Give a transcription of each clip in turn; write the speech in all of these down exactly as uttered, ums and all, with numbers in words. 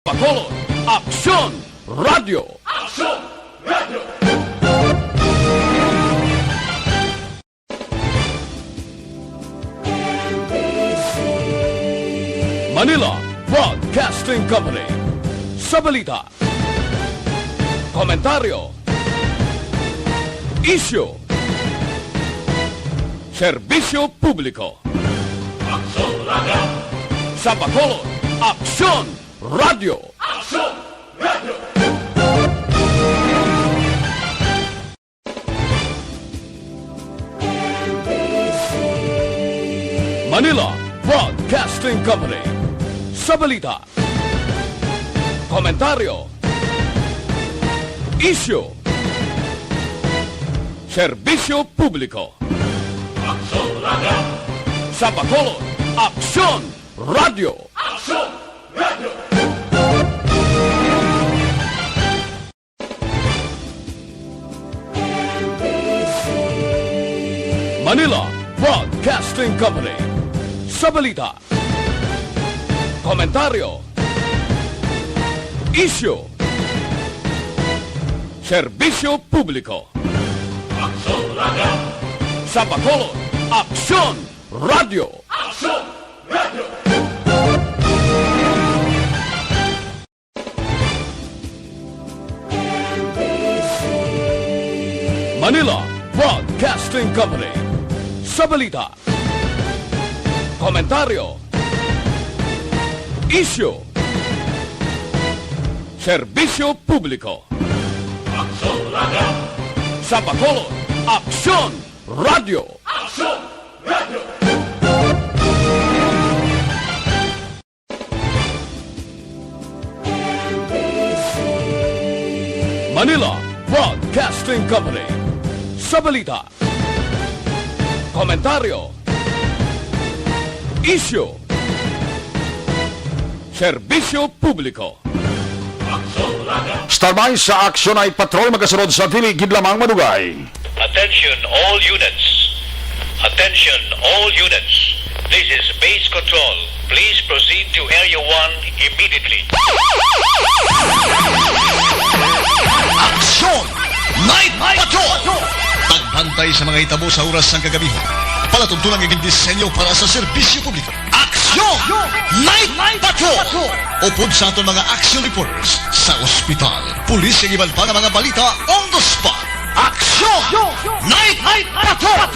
Bacolod, Aksyon Radyo. Aksyon Radyo. Manila Broadcasting Company. Sa balita, komentaryo, isyu, serbisyo publiko. Aksyon Radyo. Sa Bacolod, Aksyon Radyo. Aksyon Radyo. Manila Broadcasting Company. Sa balita, komentaryo, isyu, serbisyo publiko. Aksyon Radyo. Sa Bacolod, Aksyon Radyo. Aksyon Radyo. Manila Broadcasting Company. Sa balita, komentaryo, isyu, serbisyo publiko. Aksyon Radyo. Sa Bacolod, Aksyon Radyo. Aksyon Radyo. Manila Broadcasting Company. Sa balita, komentaryo, isyu, serbisyo publiko. Aksyon Radyo. Sa Bacolod, Aksyon Radyo. Aksyon Radyo. Manila Broadcasting Company. Sa balita, komentaryo, isyu, serbisyo publiko. Standby sa Action Night Patrol, magasunod sa dili gid lamang madugay. Attention all units. Attention all units. This is base control. Please proceed to Area one immediately. Action Night Patrol! Pagbantay sa mga hitabo sa oras sang kagabihon. Palatuntunan nga gindisenyo para sa serbisyo publiko. Aksyon! Night Patrol! Upod sa aton mga action reporters sa ospital, pulis, kag iban pa nga mga balita on the spot. Aksyon! Night Patrol!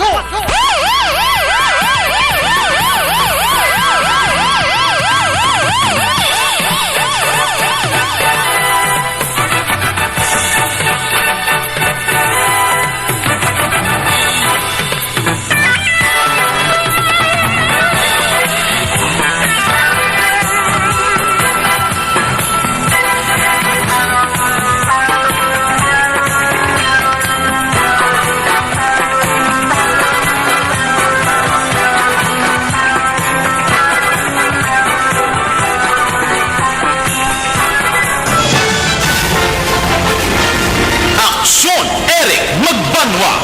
Aksyon, Eric Magbanwa.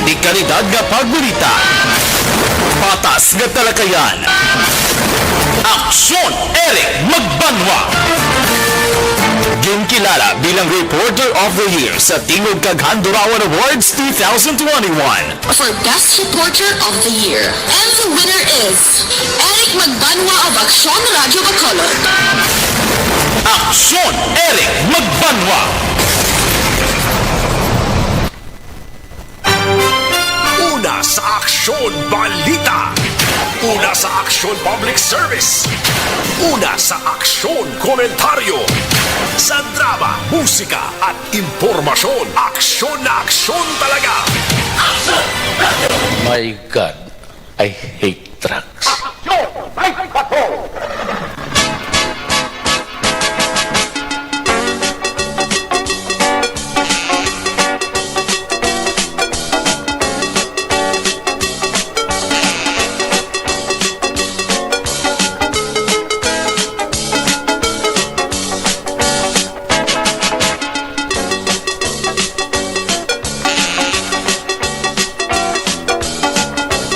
Dekalidad nga pagbalita, patas nga talakayan. Aksyon, Eric Magbanwa. Ginkilala bilang Reporter of the Year sa Tingog kag Handurawan Awards two thousand twenty-one. For Best Reporter of the Year. And the winner is Eric Magbanwa of Aksyon Radyo Bacolod. Aksyon, Eric Magbanwa. Una sa aksyon, balita. Una sa aksyon, public service. Una sa aksyon, komentaryo. Sa drama, musika, at impormasyon, aksyon na aksyon talaga. My God, I hate trucks. Aksyon! May bato!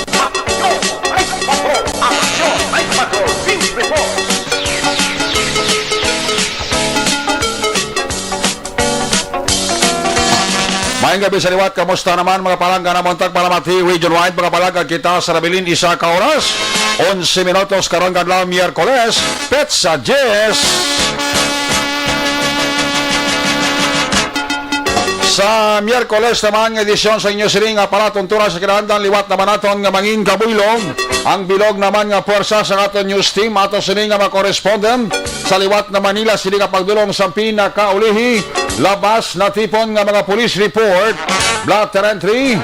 Aksyon! May bato! Aksyon! May bato! Gabi sa liwat, kamusta naman mga palangga namon tag Palamati Region Wide? Mga palangga kita sa nabilin isa ka oras, onse minutos karon nga adlaw, Miyerkules, petsa diyes. Sa Miyerkules naman nga edisyon sa inyo sining nga palatuntunan sa kinahanglan, liwat naman naton nga mangin kabuylog ang bilog naman nga pwersa sa aton news team, ato sini nga mga correspondent sa liwat na Manila, sini nga pagdulong sa pinakaulihi, labas natipon nga mga police report, blotter entry,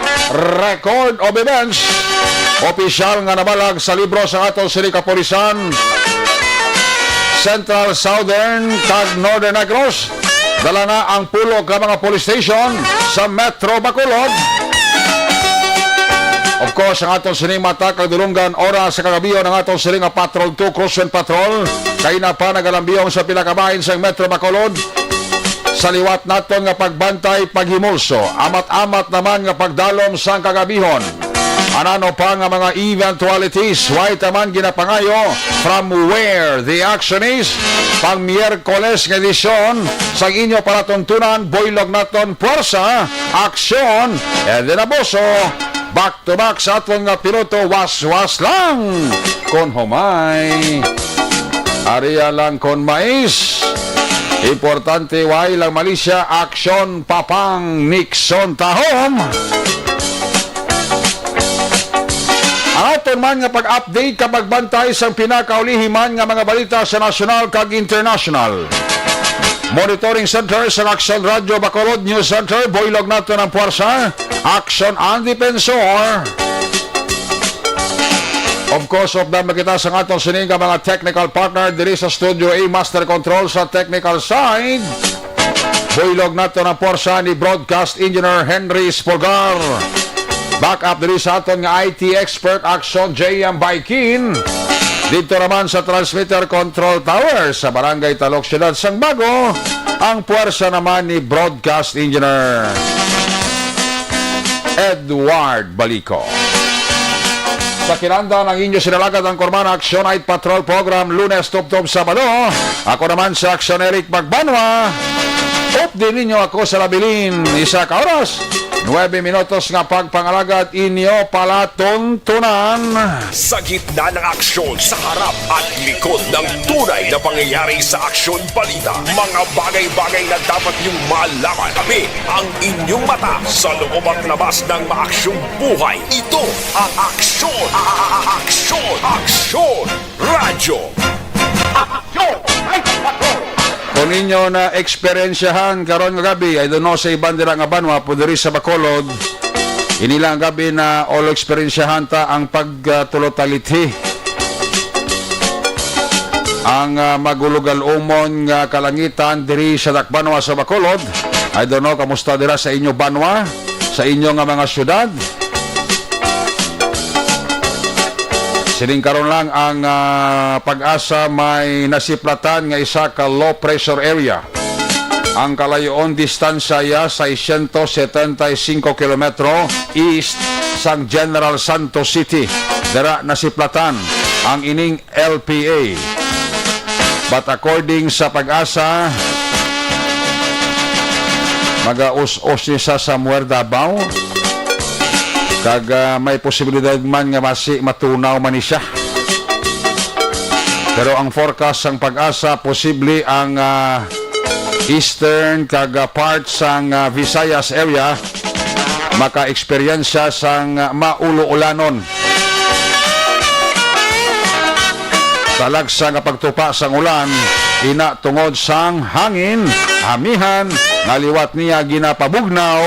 record of events, opisyal nga nabalag sa libro sa aton sini kapulisan, Central, Southern, kag Northern Negros. Dala na ang pulo ka mga police station sa Metro Bacolod. Of course, ang aton sini mata kag dulunggan, oras sa kagabion, ang aton sini nga Patrol two, Cruise and Patrol, kay na pa nagalambiyong sa pila ka bahin sa Metro Bacolod. Sa liwat naton nga pagbantay, paghimulso, amat-amat naman nga pagdalom sang kagabihon. Anano pa nga mga eventualities, way taman ginapangayo from where the action is. Pang Miyerkules nga edisyon sang inyo palatuntunan, buylog naton, pwersa, aksyon, and then abuso. Back to back sa aton nga piloto, waswas lang kon humay. Aria lang kon mais. Importante, way lang malisya, aksyon, papang, Nixon, tahom. Ang aton man nga pag-update kag pagbantay sang pinakaulihi man nga mga balita sa nasyonal kag internasyonal. Monitoring Center sang Aksyon Radyo Bacolod, News Center, buylog naton ang pwersa, aksyon ang depensor. Of course, updan man kita sa aton sini nga mga technical partner diri sa Studio A, Master Control sa technical side. Buylog naton ang pwersa ni Broadcast Engineer Henry Spolgar. Back up diri sa aton nga I T expert, Action J M Baikin. Dito naman sa Transmitter Control Tower sa Barangay Talok, Siyudad sang Bago, ang pwersa naman ni Broadcast Engineer Edward Balico. Sa kinanda ng inyo sinalagad ang Korman Action Night Patrol Program, Lunes tubtob Sabado. Ako naman si Action Eric Magbanwa. Update ninyo ako sa labilin, isa ka oras, nuebe minutos nga pagpangalagad inyo palatuntunan. Sa gitna ng aksyon, sa harap at likod ng tunay na pangyayari sa aksyon balita, mga bagay-bagay na dapat niyong malaman. Kami ang inyong mata sa loob at labas ng maaksyong buhay. Ito ang aksyon, a-, a-, a-, aksyon, aksyon, radyo. Aksyon, ay, patrol. Kung inyo na eksperyensyahan karon nga gabi, I don't know sa iban dira nga banwa, pero diri sa Bacolod, ini lang gabi na all eksperyensyahan ta ang pagtulotalithi. Ang, ah, magulog-alumon nga kalangitan diri sa dakbanwa sa Bacolod. I don't know, kamusta dira sa inyo banwa, sa inyo nga mga syudad? Sining karon lang ang, ah, PAGASA may nasiplatan nga isa ka low pressure area. Ang kalayoon distansya iya seiscientos setenta y cinco kilometro east sang General Santos City. Dira nasiplatan ang ining L P A. But according sa PAGASA, magaus-os ni sa Samuel Davao, kag, ah, may posibilidad man nga masi matunaw man ni siya. Pero ang forecast sang PAGASA, posible ang, ah, eastern kag, ah, part sang, ah, Visayas area maka-eksperyensya sang, ah, maulo-ulanon. Talagsa nga pagtupa sang ulan, ina tungod sang hangin, amihan, nga liwat niya ginapabugnaw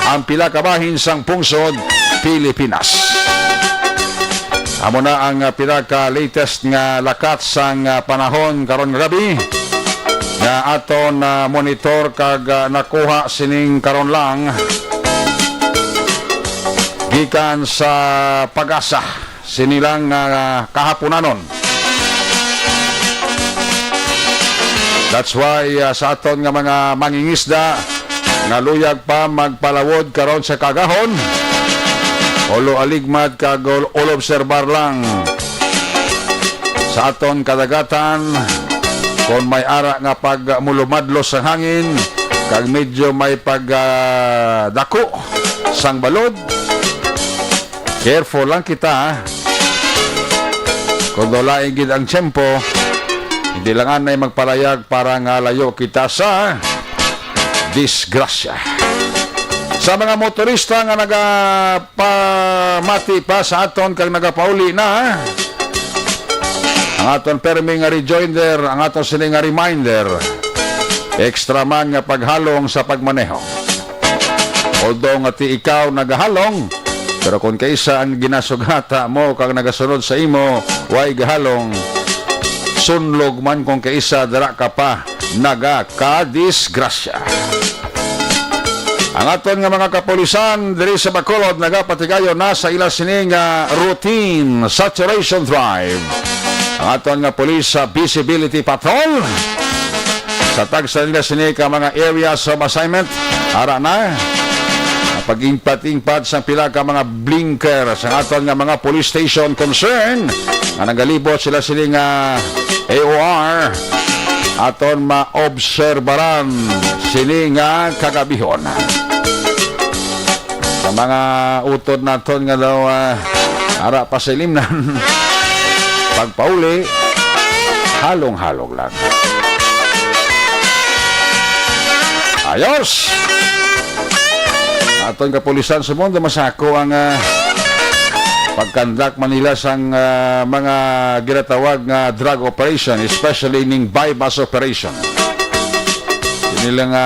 ang pila ka bahin sang pungsod Pilipinas. Amo na ang, ah, pinaka-latest nga lakat sang, ah, panahon karon nga gabi nga aton, ah, monitor kag, ah, nakuha sining karon lang gikan sa PAGASA sini lang, ah, kahaponanon. That's why, ah, sa aton nga mga mangingisda nga luyag pa magpalawod karon sa kaagahon, ulo aligmat kag ul-, ulobserbar lang sa aton kadagatan, kon may ara nga pagmulumadlos sa hangin, kag medyo may pag, ah, dako sang balod, careful lang kita, ha? Kung dulain gid ang tiyempo, hindi lang anay magpalayag para nga layo kita sa disgrasya. Sa mga motorista nga nagapamati pa sa aton kag nagapauli na, ang aton permi nga rejoinder, ang aton sini nga reminder, extra man nga paghalong sa pagmaneho. Although nga ti ikaw nagahalong, pero kung kaisa ang ginasugata mo kag nagasunod sa imo, way gahalong, sunlog man kung kaisa dara ka pa nagakadisgrasya. Ang aton nga mga kapulisan diri sa Bacolod nagapatigayon na sa ila sini nga routine saturation drive. Ang aton nga police sa visibility patrol sa tagsa nila sini ka mga areas of assignment, ara na pag-ingpat-ingpat sang pila ka mga blinker sa aton nga mga police station concern nga nagalibot sila sini nga A O R. Aton maobserbaran sini nga kagabihon. Sa mga utod naton nga daw, ah, ara pa sa ilimnan, pagpauli, halong-halong lang. Ayos! Aton kapulisan sa mundo, masako ang, ah, pagkandak man nila sang, ah, mga ginatawag nga drug operation, especially ning buy-bust operation. Nila nga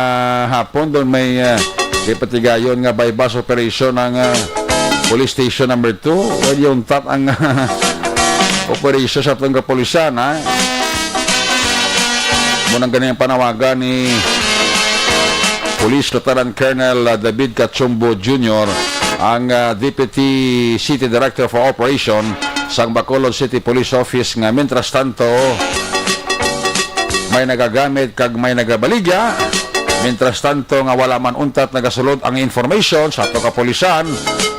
hapon doon may, ah, ipatigayon nga buy-bust operation ang, ah, Police Station number two. Well, yung tat ang operation sa atong kapulisan, ha? Munang ganyan panawagan ni Police Lieutenant Colonel, ah, David Cachumbo Junior, ang, ah, Deputy City Director for Operation sang Bacolod City Police Office nga, mientras tanto, may nagagamit kag may nagabaligya. Mientras tanto nga wala man untat nagasulod ang information sa ato kapulisan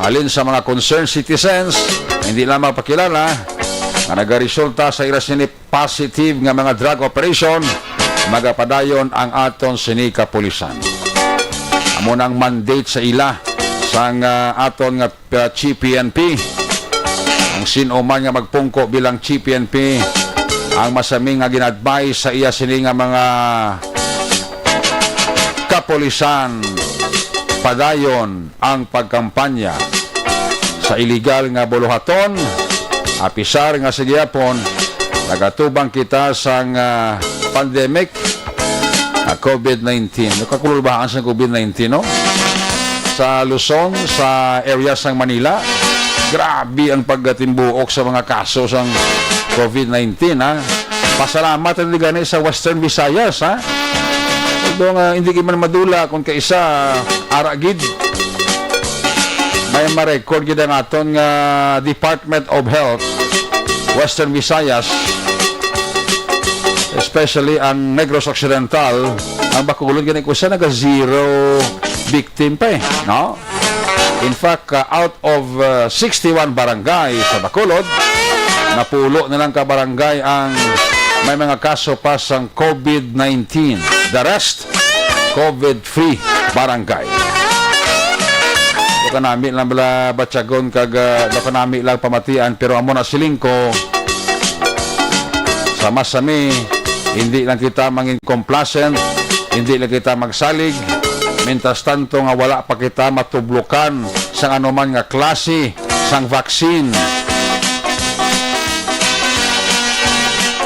halin sa mga concerned citizens, hindi lamang pakilala nga nagaresulta sa ila sini positive nga mga drug operation, magapadayon ang aton sini kapulisan. Amo na ang mandate sa ila sang, ah, aton nga, ah, G P N P. Ang sino man nga magpungko bilang G P N P, ang masami nga gin-advise sa iya sini nga mga kapulisan, padayon ang pagkampanya sa iligal nga buluhaton, apisar nga sa gihapon nagatubang kita sang, ah, pandemic, ah, COVID nineteen. Nakakululbahan sa COVID nineteen, no? Sa Luzon, sa area sang Manila, grabe ang paggatimbuok sa mga kaso sang COVID nineteen, ha? Pasalamat ang gani sa Western Visayas, ha? Although nga hindi gid man madula kung kaisa ara gid. May ma-record gid ang aton nga Department of Health, Western Visayas, especially ang Negros Occidental, ang Bacolod gani ko sa naga zero victim pa eh, no? In fact, uh, out of, uh, sixty-one barangay sa Bacolod, napulo na lang ka barangay ang may mga kaso pa sang COVID nineteen. The rest, COVID-free barangay. Daw kanami lang bala batyagon kag, ah, daw kanami lang pamatian, pero amo na siling ko, sama-sami, hindi lang kita mangin complacent, hindi lang kita magsalig, mientras tanto nga wala pa kita matublokan sang anuman nga klase sang vaccine.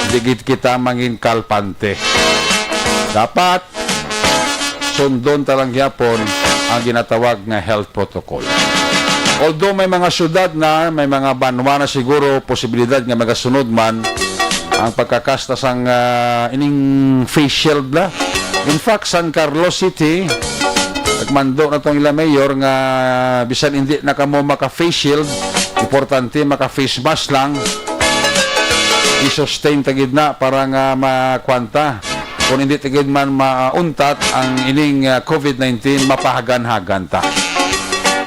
Hindi gid kita mangin kalpante. Dapat sundon ta lang gyapon ang ginatawag nga health protocol. Although may mga syudad na, may mga banwa na siguro posibilidad nga magasunod man ang pagkakasta sang, ah, ining face shield na. In fact, San Carlos City, nagmando na tong ila mayor nga bisan hindi na kamo maka face shield, importante maka face mask lang. I-sustain ta gid na para nga makwanta. Kung hindi ta gid man mauntat ang ining, ah, COVID nineteen, mapahagan-hagan ta.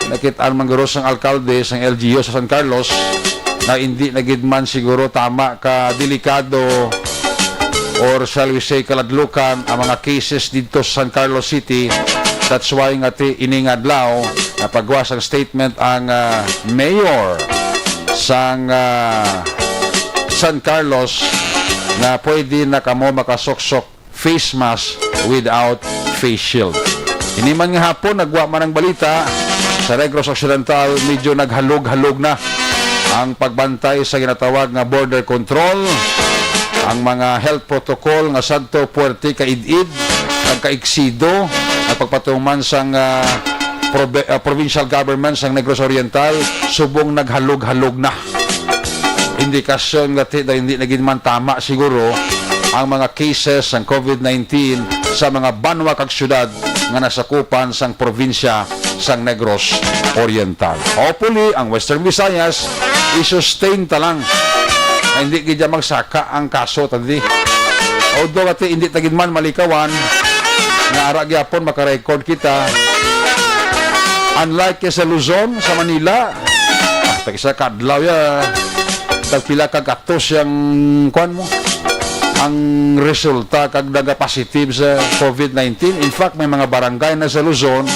Nakit-an man guro sang alkalde sang L G U sa San Carlos nga hindi na gid man siguro tama ka delikado o or shall we say, kaladlukan ang mga cases didto sa San Carlos City. That's why nga ti ining adlaw napagawas ang statement ang, ah, mayor sang, ah, San Carlos nga pwede na kamo makasuksok face mask without face shield. Ini man nga hapon, nagwa man ang balita sa Negros Occidental, medyo naghalog-halog na ang pagbantay sa ginatawag nga border control, ang mga health protocol nga sadto puwerte kaid-id kag kaiksido ang pagpatuman sang, ah, probe-, ah, provincial government sang Negros Oriental, subong naghalog-halog na. Indikasyon nga ti daw hindi na gid man tama siguro ang mga cases sang covid nineteen sa mga banwa kag syudad nga nasakupan sang probinsya sang Negros Oriental. Hopefully, ang Western Visayas i-sustain ta lang. Nga hindi gid magsaka ang kaso tadi. Although ati hindi ta gid man malikawan nga ara gyapon makarecord kita. Unlike kay sa Luzon, sa Manila, ah, tag isa ka adlaw ya, tag pila ka gatos yang, kuwan mo, ang resulta kag naga-positive sa covid nineteen. In fact, may mga barangay na sa Luzon,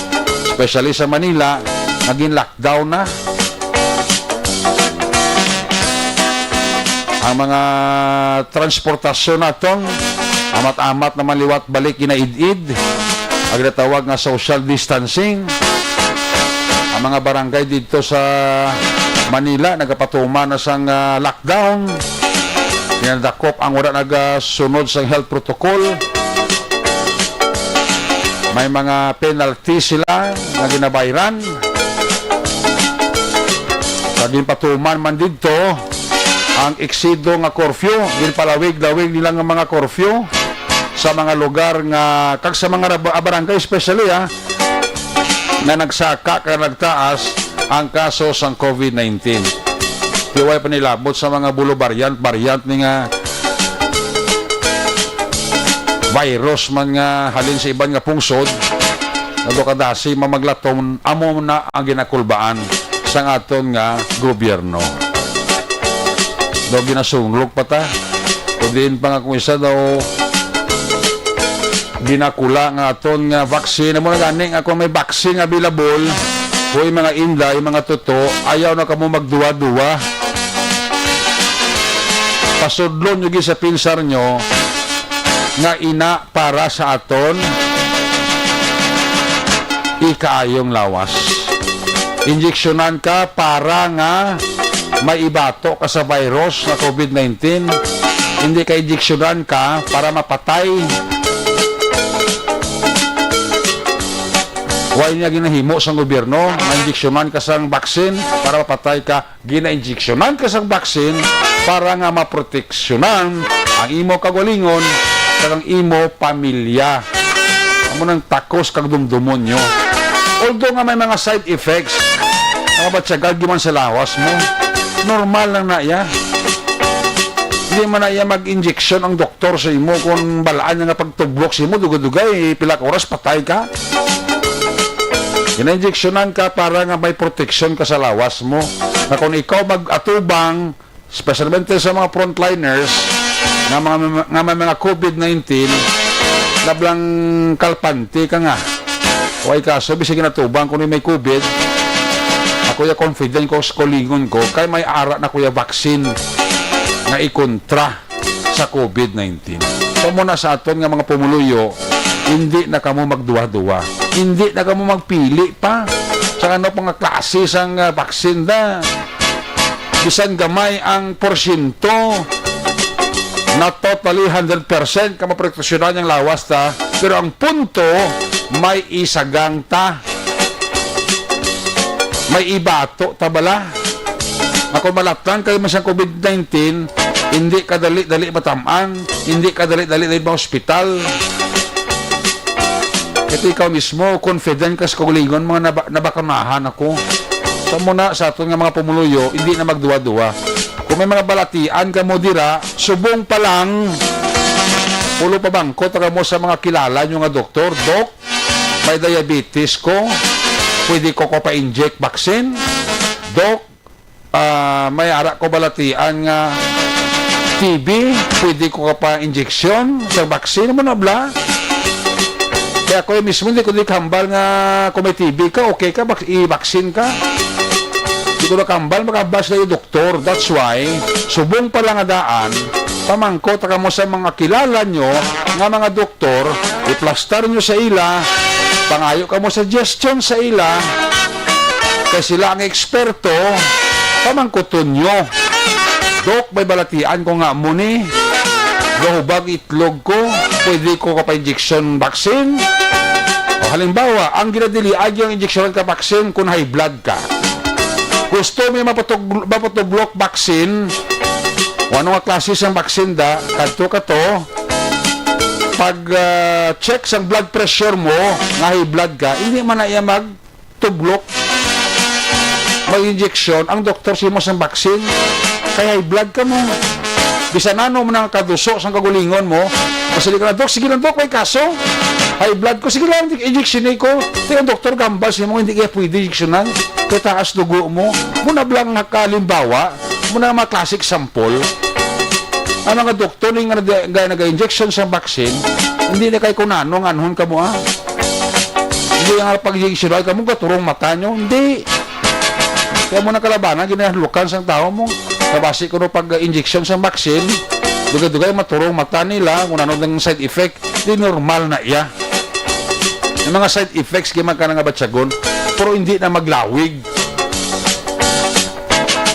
especially sa Manila, nga gin-lockdown na. Ang mga transportasyon naton, amat-amat naman liwat balik ginaid-id. Ang ginatawag nga social distancing. Ang mga barangay dito sa Manila nagapatuman na sang, ah, lockdown. Ginadakop ang wala nagasunod sang health protocol. May mga penalty sila nga ginabayran. Sa ginpatuman man didto ang eksido nga curfew, ginpalawig-lawig nila nga mga curfew sa mga lugar nga, kag sa mga rab-, ah, barangay especially, ah, nga nagsaka kag nagtaas ang kaso sang covid nineteen. Di way pa nilabot sa mga bulo variant, variant ni nga virus man nga halin sa iban nga pungsod, nagdukadasi mamaglaton, amo na ang ginakulbaan sang aton nga gobyerno. Daw ginasunglok pa ta. O diin pa nga kung isa daw ginakula nga aton nga vaccine. Amo na gani nga kung may vaccine available, hoy mga inday, mga tuto, ayaw na kamo magduwa-duwa. Pasudlon nyo gid sa pinsar nyo nga ina para sa aton ikaayong lawas. Injeksyonan ka para nga may ibato ka sa virus nga covid nineteen. Hindi ka injeksyonan ka para mapatay. Wa niya ginahimo sang gobyerno nga injeksyonan ka sang vaccine para mapatay ka. Ginainjeksyonan ka sang vaccine para nga maproteksyonan ang imo kaugalingon kag ang imo pamilya. Amo nang takos kag dumdumon nyo. Although nga may mga side effects, nakabatyagan gyud man sa lawas mo. Normal lang na iya. Hindi man na iya mag-injeksyon ang doktor sa imo kung balaan niya nga pagtublok sa imo, dugay-dugay, pila ka oras, patay ka. Ginainjeksyonan ka para nga may proteksyon ka sa lawas mo. Nga kung ikaw mag-atubang, especialmente sa mga frontliners, nga mga, nga may mga covid nineteen, lablang kalpante ka nga. Way kaso, bisag ginatubang ko ni may covid, ako ya confident ko sa kaugalingon ko, kay may ara na ko ya vaccine nga ikontra sa covid nineteen. So, muna sa aton nga mga pumuluyo, hindi na kamo magduwa-duwa. Hindi na kamo magpili pa sa ano pa nga klase sang, ah, vaccine da. Bisan gamay ang porsyento, not totally hundred percent ka maproteksyonan ang lawas ta, pero ang punto, may isagang ta. May ibato ta bala. Ako, malatnan kayo man sang covid nineteen, hindi ka dali-dali matam-an, hindi ka dali-dali na ma-hospital. Ito ikaw mismo, confident ka sa kaugalingon, mga naba-, nabakunahan ako. Sa muna, sa aton nga mga pumuluyo, hindi na magduwa-duwa. Kung may mga balatian ka mo dira, subong pa lang, pulo pa bangko ta kamo sa mga kilala nyo nga doktor, "Dok, may diabetes ko. Pwede ko ko pa-inject vaccine? Dok, ah, may ara ko balatian nga T B, pwede ko ka pa injection sa vaccine mo na bla. Kaya ako mismo, hindi ko di hambal nga kung may T B ka, okay ka, bak- i-vaccine ka. Hindi ko nakahambal, makahambal sila yung doktor. That's why, subong pa lang nga daan, pamangko ta kamo sa mga kilala nyo nga mga doktor, iplastar nyo sa ila, pangayo kamo suggestion sa ila, kay sila ang eksperto, pamangkuton nyo. Dok, may balatian ko nga mo ni. Gahubag itlog ko, pwede ko ka pa injection vaccine? O, halimbawa, ang ginadili ay yung injection ka vaccine kung high blood ka. Gusto mo yung mapatug- mapatublok vaccine? O ano nga klase sang vaccine da? Kadto ka to. Pag ah, check sang blood pressure mo, nga high blood ka, hindi man na iya mag tublok, mag-injection ang doktor sa imo sang vaccine. Kay high blood ka mo. Bisan ano man ang kaduso sang kagulingon mo, masali ka na, "Dok, sige lang, Dok, may kaso. High blood ko, sige lang, injection ko." Ti ang doktor gambal sa imo, hindi kaya pwede injeksyonan. Kay taas dugo mo. Muna blang nakalimbawa, muna mga classic sample. Ang mga doktor nga nag- nga nag-injection sa vaccine, hindi na kay kunano nga anhon ka mo, ah. Hindi nga pag-injection ay kamo gaturong mata nyo. Hindi. Kaya mo na kalabanan, ginalukan sang tao mo. Kabasi ko no pag-injection sa vaccine, dugay-dugay maturong mata nila kung ano ang side effect. Di normal na iya. Yung mga side effects, gima ka na nga batyagon, pero hindi na maglawig.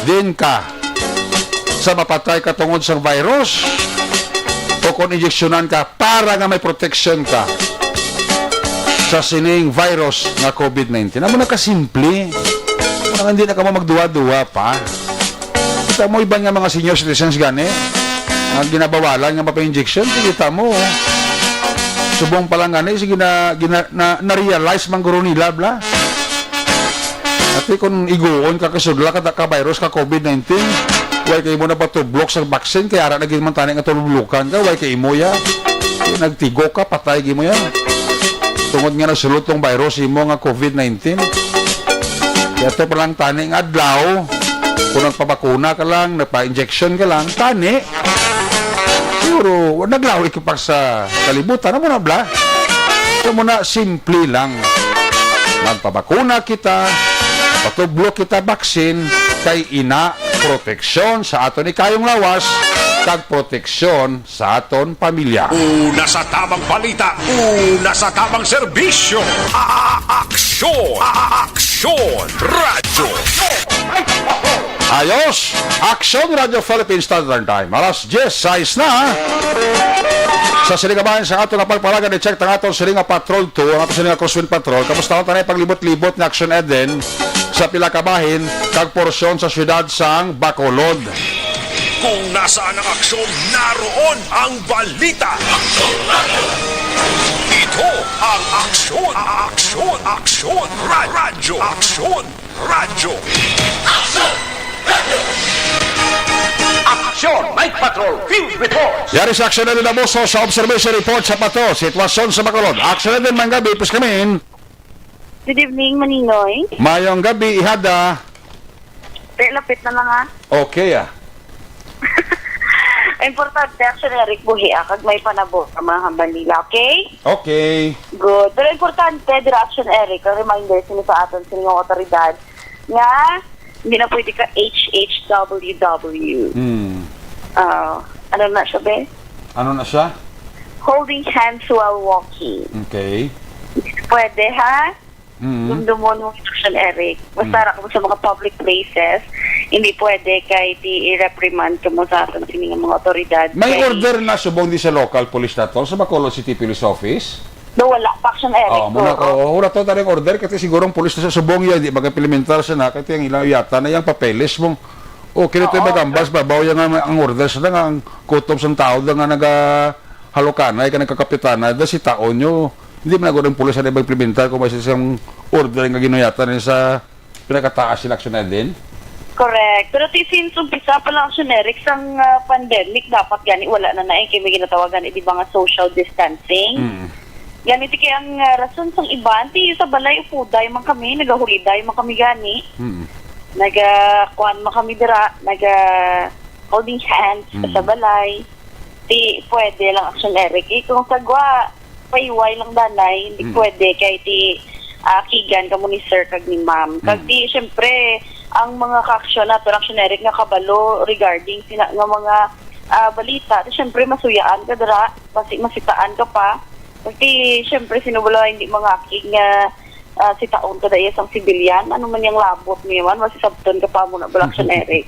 Din ka sa mapatay ka tungod sa virus o kung injeksyonan ka para nga may proteksyon ka sa sining virus nga covid nineteen. Amo na kasimple. Amo na nga hindi na kamo magduwa-duwa pa. Kita mo iban nga mga senior citizens gani nga ginabawalan nga mapa-injection, kita mo. Subong pa lang gani, sige na, gina, na, na-realize man guro nila, bla. Ati, kung iguon ka, kasudla ka, ka virus ka covid nineteen, way kay mo na patublok sa vaccine, kaya ara na gid man tani nga tulublukan ka, way kay imo ya. Nagtigo ka, patay gid mo ya. Tungod nga nasulot tong virus imo nga covid nineteen. Kaya to pa lang tani nga adlaw, kung nagpabakuna ka lang, nagpa-injection ka lang, tani. Siguro, naglawi ka pa sa kalibutan. Amo na, bla? Amo na, simple lang. Magpabakuna kita, patublo kita vaccine, kay ina, proteksyon sa aton ikayong lawas, kag proteksyon sa aton pamilya. Una sa tamang balita, una sa tamang serbisyo. A-, a-, aksyon, a-, a-, aksyon, radyo. Ayos! Aksyon Radyo Philippines Standard Time. Alas diyes sais na. Sa sining kabahin sa aton nga pagpalagan, i-check ang aton sining nga Patrol two, ang aton sining nga Crosswind Patrol. Kamusta ang tanay paglibot-libot nga Aksyon Eden sa pila kabahin kag porsyon sa siyudad sang Bacolod? Kung nasaan ang aksyon, naroon ang balita. Ito ang Aksyon, Aksyon, Aksyon, Ra-, Radyo, Aksyon, Radyo. Aksyon! Night Patrol Field Reports! Yari sa Aksyon na Abuso sa Observation Report sa Patrol, sitwasyon sa Bacolod. Aksyon na din, mga gabi, pus kami. Good evening, Maninoy. Mayong gabi, Ihada. Te, lapit na lang, ha. Okay, ah. Importante, Aksyon Eric, buhi, ah, kag may panabo sa mga hambal nila, okay? Okay. Good. Pero importante, dira, Aksyon Eric, ang reminder sini sa aton, sa inyong otoridad, nga hindi na pwede ka H H W W. Hmm. Ah, ano na siya, be? Ano na siya? Holding hands while walking. Okay. Pwede, ha? Mm. Dumdumon mo, Aksyon Eric. Basta Mm. ra kamo sa mga public places, hindi pwede kay di i-reprimand kamo sa aton sini nga mga otoridad. May Kay order na subong di sa local police na to, sa Bacolod City Police Office? Do, wala pa, Aksyon Eric, Oh, muna ko, oo. Oh, wala to taring order kasi siguro ang police na sa subong yan, di mag-implementar siya na, kasi ang ilang yata na yung papeles mong, oh, kaya ito Oo. yung magambas, babaw yung ang, ang order sa nga, ang kutob sa tao na nga naga, halukanay ka nagkakapitana, da si taon nyo, hindi man ako ng pulis na mag-implementar kung may isang order nga ginuyatan rin sa pinakataas sila aksyon na din. Correct. Pero ti since umpisa pa lang, Aksyon Eric, sang, ah, pandemic, dapat gani wala na na eh, kay may ginatawagan, eh, di ba nga social distancing? Mm. Gani ti kay ang, ah, rason sang iban, ti sa balay upuday man kami, nagahuliday man kami gani. Mm. Naga, kuan man kami dira, naga, holding hands Mm. sa balay. Ti pwede lang, Action Eric. Eh, kung sa gwa, pahiway lang danay, hindi Mm. pwede kay ti, ah, kigan kamo ni sir kag ni ma'am. Kag Mm. ti, syempre, ang mga ka-action nato, Action Eric, nga kabalo regarding sina, nga mga, ah, balita, ti syempre, masuyaan ka dira, masi-, masitaan ka pa. Kag ti, syempre, sino bala hindi mangakig nga, ah, sitaon ka daya sang sibilyan? Ano man yang labot mo yaman, masisabton ka pa mo na bala, Action Eric.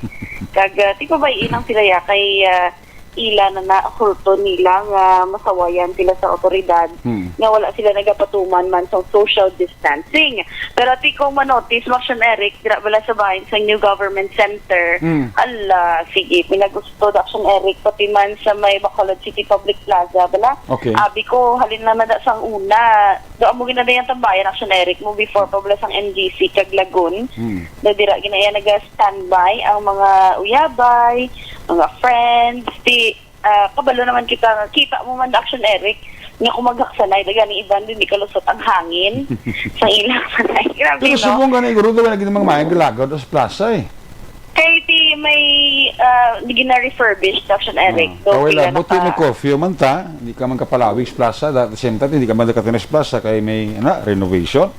Kag, ah, ti pabay-i lang sila ya kay, ah, ila na nahulto nila nga masawayan sila sa awtoridad Hmm. nga wala sila nagapatuman man sa social distancing. Pero ti kung manotice mo, Action Eric, dira bala sa bahin sa New Government Center, Hmm. ala, sige, pinagusto da, Action Eric, pati man sa may Bacolod City Public Plaza, bala. Okay. Abi ko, halin lang na da sang una. Do amo ginadayang tambayan, Action Eric, mo before pa bala sang M G C kag Lagun. Hmm. Na dira ginaya naga-standby ang mga uyabay, mga friends, ti, ah, kabalo naman kita nga kita mo man, Action Eric, nga kung maghaksanay, daga ni iban din di kalusot ang hangin sa ilang sanay. Grabe, Pero no? Subong gani, guro, daw lagi namang mayang galagaw sa plaza, eh. Kay ti may, ah, di gina-refurbish, Action Eric. Ah, So, kaway pila lang, buti na may ka- curfew man ta, di ka man kapalawig sa plaza, at the same time, hindi ka man nakatinay sa plaza, kay may, ano, renovation.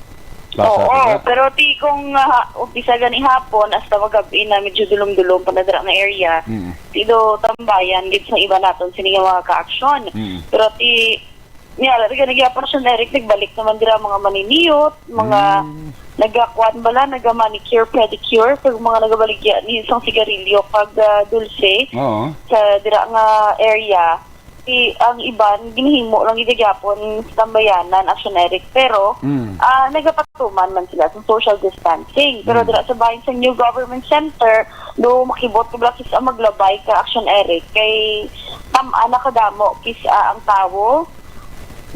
Plaza, Oo, diba? Pero ti kung, ah, umpisa gani hapon, hasta magabi na medyo dulom-dulom pa na dira nga area, Mm. ti do tambayan gid sa iba naton sini nga mga ka-aksyon. Mm. Pero ti, niya, lagi na gyapon, Action Eric, nagbalik naman dira mga maniniyot, mga Mm. nagakuan bala, naga-manicure, pedicure, kag mga nagabaligya ni isang sigarilyo kag, ah, dulce Oo. sa dira nga area. Ti ang iban, ginhimo lang gid gyapon sa tambayanan, Action Eric. Pero, Mm. ah, nagapatuman man sila sa social distancing. Pero Mm. dira sa bahin sa New Government Center, do makibot ko bala kis-a maglabay ka, Action Eric. Kay tam-an na kadamo kis-a ang tawo.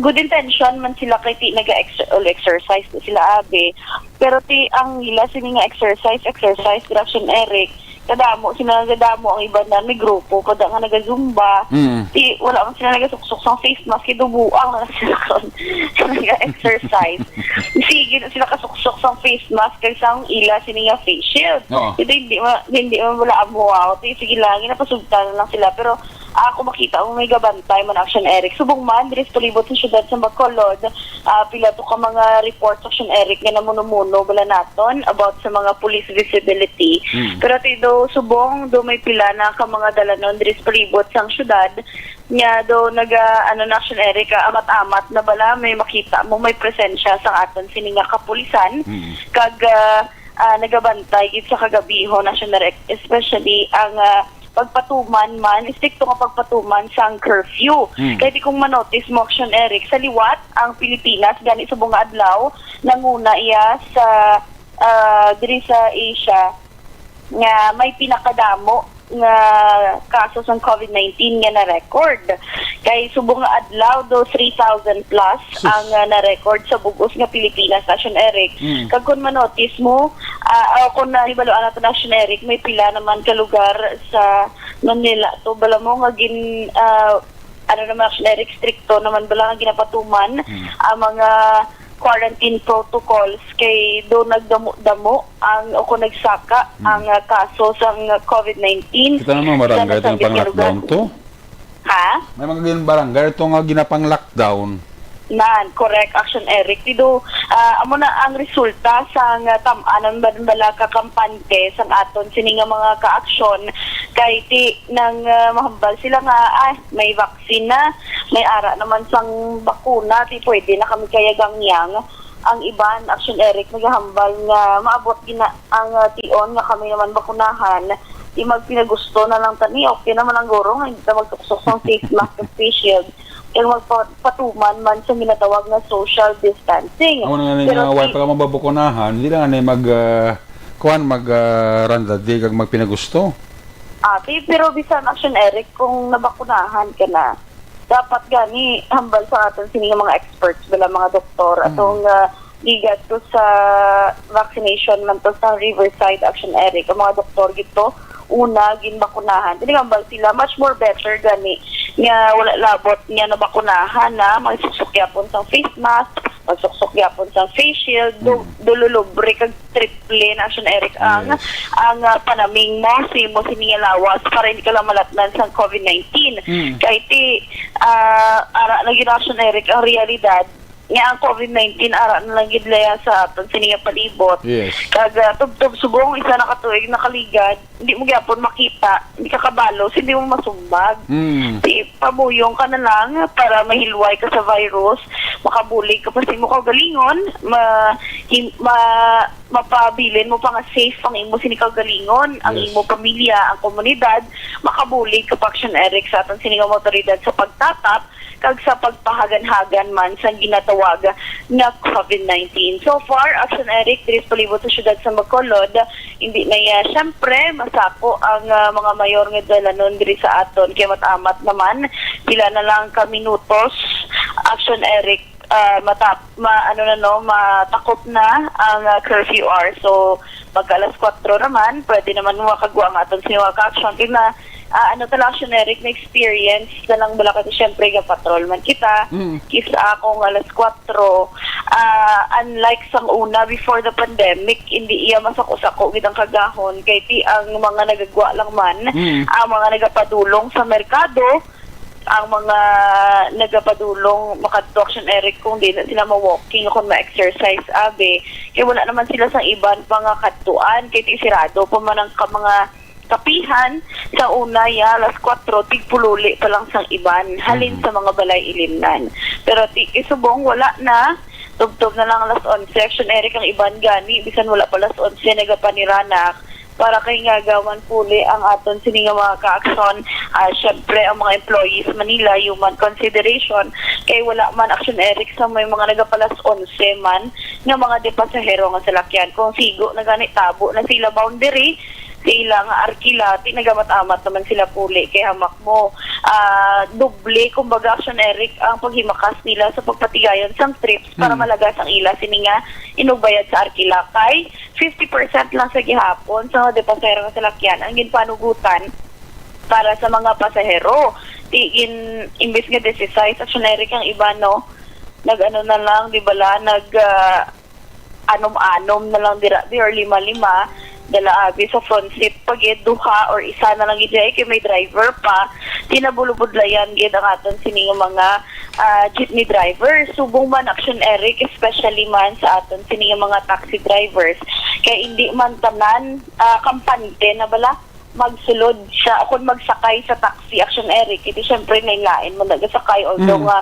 Good intention man sila kay ti naga-exer-, all exercise na sila, abi. Pero ti ang ila sini nga exercise, exercise, Action Eric. Kadamo sila, kadamo ang iban na may grupo pa da nga naga-zumba. Mm. Ti wala man sila nagasuksok sang face mask, kay dubuang na lang sila kon naga-exercise. Sige na sila kasuksok sang face mask kag sang ila sini nga face shield. Oo. Ito hindi ma-, hindi man wala amo, wow. Ti sige lang, ginapasugtan na lang sila. Pero ako makita mo may gabantay man, Action Eric. Subong man, diri sa palibot sa syudad sa Bacolod, ah, pila to ka mga reports, Action Eric, nga namuno-muno bala naton about sa mga police visibility. Hmm. Pero ti do subong, do may pila na ka mga dalanon diri sa palibot sang syudad nga do naga, ano na, Action Eric, ah, amat-amat na bala may makita mo may presensya sa aton sini nga kapulisan. Hmm. Kag, ah, ah, nagabantay gid sa kagabihon, Action Eric, especially ang, ah, pagpatuman man, estrikto nga pagpatuman sang curfew. Hmm. Kay di kung manotice mo, Action Eric, sa liwat ang Pilipinas gani subong nga adlaw, nanguna iya sa, ah, diri sa Asia nga may pinakadamo nga kaso sang covid nineteen nga na-record. Kay subong nga adlaw do three thousand plus Sus. ang, ah, na-record sa bug-os nga Pilipinas, Action Eric. Mm. Kag kung manotice mo, ah, o kung nahibaluan nato, Action Eric, may pila naman ka lugar sa Manila to, bala mo nga gin, ah, ano naman, Action Eric, stricto naman bala nga ginapatuman Mm. ang mga quarantine protocols kay do nagdamo-damo ang, o kung nagsaka Mm. ang, ah, kaso sang covid nineteen Kita naman sa barangay itong nasambit nga pang-lockdown lugar. to. Ha? May mga gin-, barangay ito nga ginapang-lockdown. Nan, correct, Action Eric. Ti do, ah, amo na ang resulta sang, ah, tam-anan ba, bala ka kampante sang aton sini nga mga ka-aksyon. Kay ti nang, ah, mahambal sila nga, ah, may vaccine na, may ara naman sang bakuna, ti pwede na kami kaya gangyang. Ang iban, Action Eric, nagahambal nga maabot gina ang, ah, tion nga kami naman bakunahan, di magpinagusto na lang tani, okay naman ang guro nga hindi ta magsuksok sang face mask ug face shield. Kaya magpatuman man sa ginatawag nga social distancing. Amo na nga ni Pero nga, wala si pa ka mababukunahan, hindi lang nga ni mag, ah, kuwan, mag, ah, randadi kag magpinagusto. Ah, ti-, pero bisan, Action Eric, kung nabakunahan ka na, dapat gani hambal sa aton sini nga mga experts, bala mga doktor, Mm. atong, ah, gigadto sa vaccination man to sa Riverside, Action Eric. Ang mga doktor gito, una, ginbakunahan. Tinigambal sila, much more better gani nga wala labot nga nabakunahan na, magsuksok yapon sang face mask, pagsuksok gyapon sa face shield, du- dululubre kag triple na, Action Eric, ang Yes. ang ah, panaming mo sa imo sini nga lawas para hindi ka lang malatnan sa covid nineteen. Mm. Kay ti ah, ara na gyud, Action Eric, ang realidad nga ang covid nineteen ara na lang gid laya sa aton sini nga palibot. Yes. Kag ah, tubtob subong isa na ka tuig nakaligad, hindi mo gyapon makita, hindi ka kabalo, hindi mo masumbag. Mm. Di, pamuyong ka na lang para mahilway ka sa virus, makabulig ka pa sa imo kaugalingon, ma, him, ma, mapabilin mo pa nga safe ang imo sini kaugalingon, ang Yes. imo pamilya, ang komunidad, makabulig ka pa, Action Eric, sa aton sini nga mga awtoridad sa pagtatap kag sa pagpahaganhagan man sa ginatawag nga covid nineteen. So far, Action Eric, diri sa palibot sa siyudad sa Bacolod, hindi na iya, syempre, masako ang ah, mga mayor nga dalanon diri sa aton. Kay matamat naman, pila na lang ka minutos, Action Eric, ah, matap, ma, ano na, no, matakop na ang ah, curfew hour. So, pagka alas kwatro naman, pwede naman makagwa ang aton sini nga ka-action. Kay na, ah, ano talaga, Action Eric, na-experience na lang bala kasi syempre ga-patrol man kita. Mm. Kis akong alas kwatro, ah, unlike sang una before the pandemic, hindi iya masako-sako gid ang kagahon. Kay ti ang mga nagagwa lang man, Mm. ang mga nagapadulong sa merkado, ang mga nagapadulong makadto, Action Eric, kung di na sila ma-walking o kung ma-exercise, abi. Kay wala naman sila sang iban pa nga kadtuan, kay ti sirado pa man ang ka-, mga kapihan sa una, ya, alas kwatro, tigpululi pa lang sang iban, halin Mhm. sa mga balay ilimnan. Pero ti, kay subong, wala na. Tubtob na lang alas onse, Action Eric, ang iban gani, bisan wala pa alas onse, nagapaniranak. Para kay nga gawan puli ang aton sini nga mga ka-action. Ah, syempre, ang mga employees man nila, human consideration, kay wala man, Action Eric, sa may mga nagapalas onse man nga mga de pasahero nga salakyan. Kung sigo na gani, tabo na sila boundary, sa ila nga arkila, ti nagamat-amat naman sila puli kay hamak mo. Ah, doble, kumbaga, Action Eric, ang paghimakas nila sa pagpatigayon sang trips para Hmm. malagas ang ila sini nga inugbayad sa arkila. Kay fifty percent lang sa gihapon sa mga de pasahero nga salakyan ang ginpanugutan para sa mga pasahero. Ti gin, imbis nga disisais, Action Eric, ang iba, no, nag-ano na lang, di ba la, nag, ah, anom-anom na lang dira, di, or lima-lima, dala abi sa front seat pa gid, duha or isa na lang gid, kay may driver pa. Ti nabulubudlayan gid ang aton sini nga mga, ah, jeepney driver. Subong man, Action Eric, especially man sa aton sini nga mga taxi drivers. Kay hindi man tanan, ah, kampante na bala magsulod siya o kung magsakay sa taxi, Action Eric. Kay ti syempre, may lain man na gasakay, although Mm. nga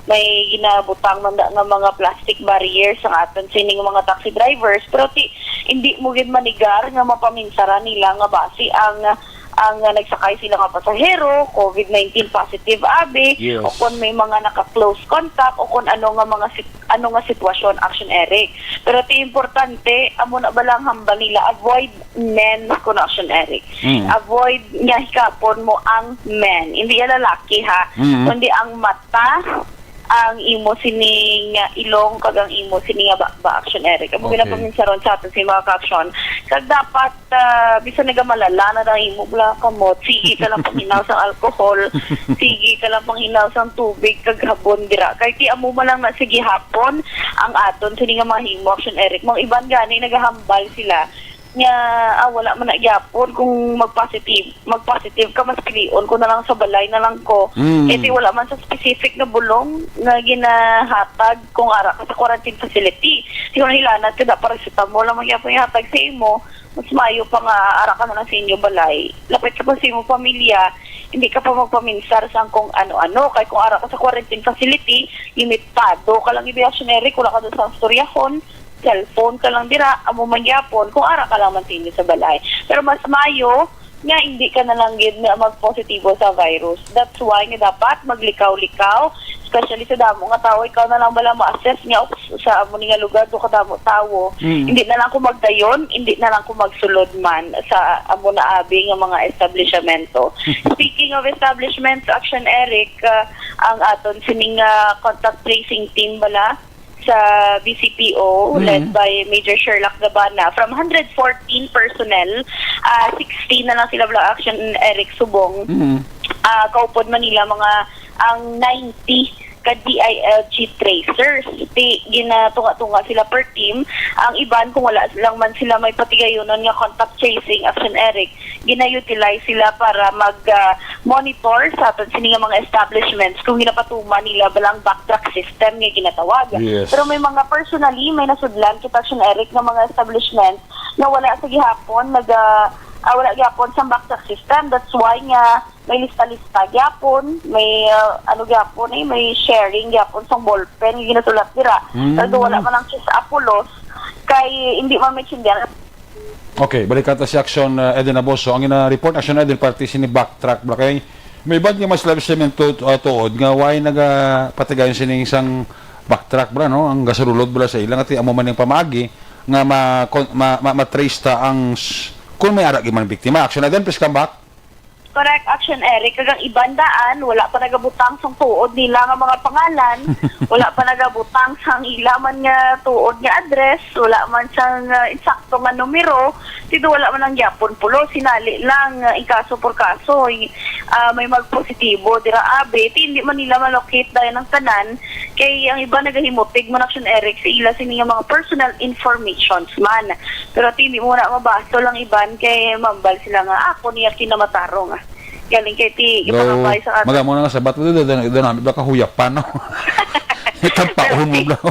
may ginabutang man da nga mga plastic barrier sa aton sining mga taxi drivers, pero ti, hindi mo gid manigar nga mapaminsaran nila nga basi ang, ang nagsakay sila nga pasahero, covid nineteen positive abi, Yes. o kung may mga naka-close contact, o kung ano nga mga sit-, ano nga sitwasyon, Action Eric. Pero ti importante, amo na ba lang hambal nila, avoid men, kuno, Action Eric. Mm. Avoid nga hikapon mo ang men. Hindi yan lalaki, ha? Mm. Kundi ang mata, ang imo sining ilong, kag ang imo sining nga ba, ba, Action Eric. Amo Okay. ginapaminsaron sa aton si mga ka-action. Kag dapat, ah, bisan nagamalala na ang imo, wala ka mo, sige ka lang panghinaw sang alcohol, sige ka lang panghinaw sang tubig, kag habon dira. Kay ti amo man lang na sige hapon ang aton sini nga mahimo, Action Eric. Mga iban gani nagahambal sila nga, ah, wala man na gyapon kung mag-positive, mag-positive ka, mas pilion ko na lang sa balay na lang ko. Mm. Kay ti wala man sa specific nga bulong nga ginahatag kung ara ka sa quarantine facility. Siguro hilanat ka da, paracetamol lang man gyapon ihatag sa imo, mas maayo pa nga ara ka na lang sa inyo balay. Lapit ka pa sa imo pamilya, hindi ka pa magpaminsar sa kung ano-ano. Kay kung ara ka sa quarantine facility, limitado ka lang, Action Eric, wala ka doon sa istoryahon, cellphone ka lang dira, amo man gyapon, kung ara ka lang man sa inyo sa balay. Pero mas maayo nga hindi ka na lang gid na magpositibo sa virus. That's why nga dapat maglikaw-likaw, especially sa damo nga tawo, ikaw na lang bala ma-assess nga, "Oops, sa amo ni nga lugar, do kadamo tawo." Mm. Hindi na lang ko magdayon, hindi na lang ko magsulod man sa amo na abi nga mga establishmento. Speaking of establishments, Action Eric, ah, ang aton sining, ah, contact tracing team bala sa B C P O, Mm. led by Major Sherlock Gabana, from hundred fourteen personnel, ah, sixteen na lang sila bala, Action Eric, subong. Mm. Ah, kaupod man nila mga ang ninety D I L G tracers. Ti, ginatunga-tunga sila per team. Ang iban, kung wala lang man sila may patigayunon nga contact tracing, Action Eric, gina-utilize sila para mag, ah, monitor sa aton sini nga mga establishments kung ginapatuman nila ba lang backtrack system nga ginatawag. Yes. Pero may mga personally, may nasudlan kita, Action Eric, nga mga establishment nga wala sa gihapon, nag, ah, ah, wala gihapon sa backtrack system. That's why nga may lista-lista gyapon, may, ah, ano gyapon eh, may sharing gyapon sang ballpen nga ginasulat dira. Mm. Although wala man ang Chis Apulos, kay hindi man maintindihan. Okay, balikan ta si Action, uh, Eden Aboso. Ang ina-report, Action Eden, parte sini backtrack, bala, kay may iban nga mas labi sa men tu-, uh, tuod nga why nagapatigayon sini isang backtrack, bala, no? Ang gasululod, bala, sa ilang ati amo man ang pamaagi nga ma-, kon-, ma-, ma-, matrace ta ang s-, kung may ara gyud man biktima. Action Eden, please come back. Correct, Action Eric. Kag ang iban daan, wala pa nagabutang sang tuod nila nga mga pangalan, wala pa nagabutang sang ila man nga tuod nga address, wala man sang, ah, insakto nga numero, ti do wala man ang gyapon pulos, sinali lang, ah, in kaso por kaso, y-, ah, may magpositibo dira abi, ti hindi man nila malocate dayon ang tanan, kay ang iban nagahimutig man, Action Eric, sa ila sini nga mga personal informations man. Pero ti hindi mo na mabasol ang iban kay mambal sila nga, "Ako niya kinamatarong." Galing kay ti Daw, ipakabay sa ato. Madamo na nga sabat, do, do, do, do, nami ba kahuyapan, no? Itampaon mo, Pero ti-, bro.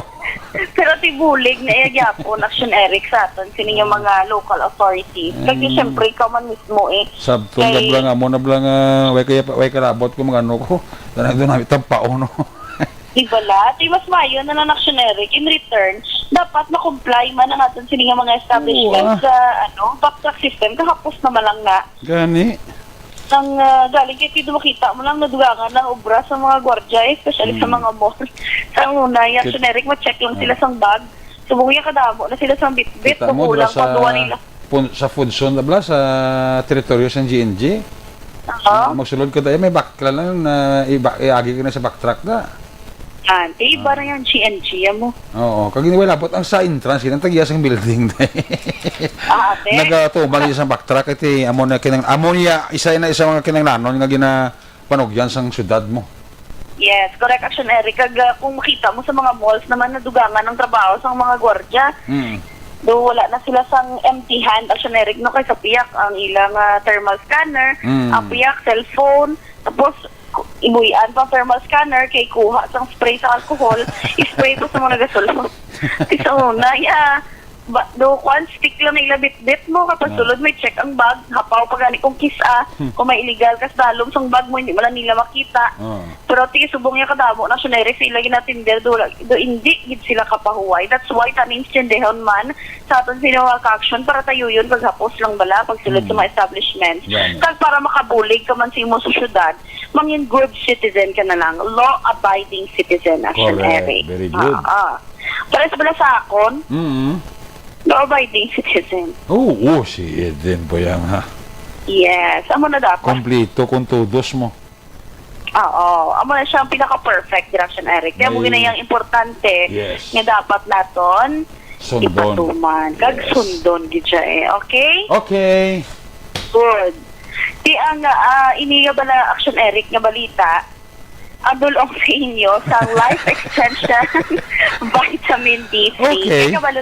Pero ti bulig na iya gyapon, Action Eric, sa aton, sini nga mga local authorities. Kag Mm. siyempre, ikaw man mismo, eh. Sabton, Kay nabla nga mo, nabla nga, way kaya, way kalabot ko, mga ano ko. Dana, do, nami, tampaon, no? Di bala? Ti mas maayo na lang, Action Eric. In return, dapat ma-comply man ang aton sini nga mga establishment Oo, ah. sa, ano, backtrack system. Kahapos naman lang na. Gani. Ang, ah, galing kay Pido, makita mo lang, nadugangan lang obra sa mga gwardiya, eh, especially sa Mm. mga mall. Sa una, yan, Kit-, Action Eric, ma-check lang sila ah. sang bag. Subong niya kadamo na sila sang bitbit, Kita mo, kulang diba, pa sa duwa nila. pun-, sa Fudson, diba, sa teritoryo sang G N G? Oo. Magsulod ka tayo, may bakla lang na iba, iagi ka na sa backtrack na. Ah, di iba Ah. na yung G N G mo. Oo, kag hindi wala, but ang sa entrance, yun ang tagiya sang building. Ah, ate? Nagatuman niya sa backtrack, iti, amo na kinang-, amo niya, isa na isa mga kinanglanon nga gina-, panugyan sang syudad mo. Yes, correct, Action Eric. Kag, ah, kung makita mo sa mga malls naman, nadugangan ang trabaho sang mga gwardiya. Mm. Do wala na sila sang empty hand, Action Eric, no, kay sa piyak ang ilang, ah, thermal scanner, Mm. ang piyak, cellphone, tapos ku-, ibuy-an pang thermal scanner kay kuha sang spray sa alcohol, spray ko sa mga gasulod. Ti sa una, ya, ba, do, kwan, stick lang nila bitbit mo, kapag Ah. sulod may check ang bag, hapaw pa gani kung kis-a, Hmm. kung may illegal kas dalom sang bag mo, hindi mo lang nila makita. Ah. Pero ti subong niya kadamo na siya nere sa ila ginatinder, do, do hindi gid sila kapahuway. That's why ta nainstindihan man sa aton sino nga ka-action para tayuyon paghapos lang bala, pagsulod sa Hmm. mga establishments. Gani. Kag para makabulig ka man sa imo sa syudad, mangin good citizen ka na lang, law-abiding citizen, Action Correct. Eric. Very good. Ah, ah. Pares bala sa akon? Mm. Law-abiding citizen. Oo, si Eden po yan, ha? Yes, amo na dapat. Kompleto kung todos mo. Oo, amo na siya ang pinaka-perfect, Direction Eric. Kaya mo May ginayang importante Yes. nga dapat naton Sundon. ipatuman. Kag Yes. sundon gid siya eh, okay? Okay. Good. Ti ang, ah, ini nga bala, Action Eric, nga balita, ang dulong sa inyo sa Life Extension Vitamin D three. Okay. Kaya kabalo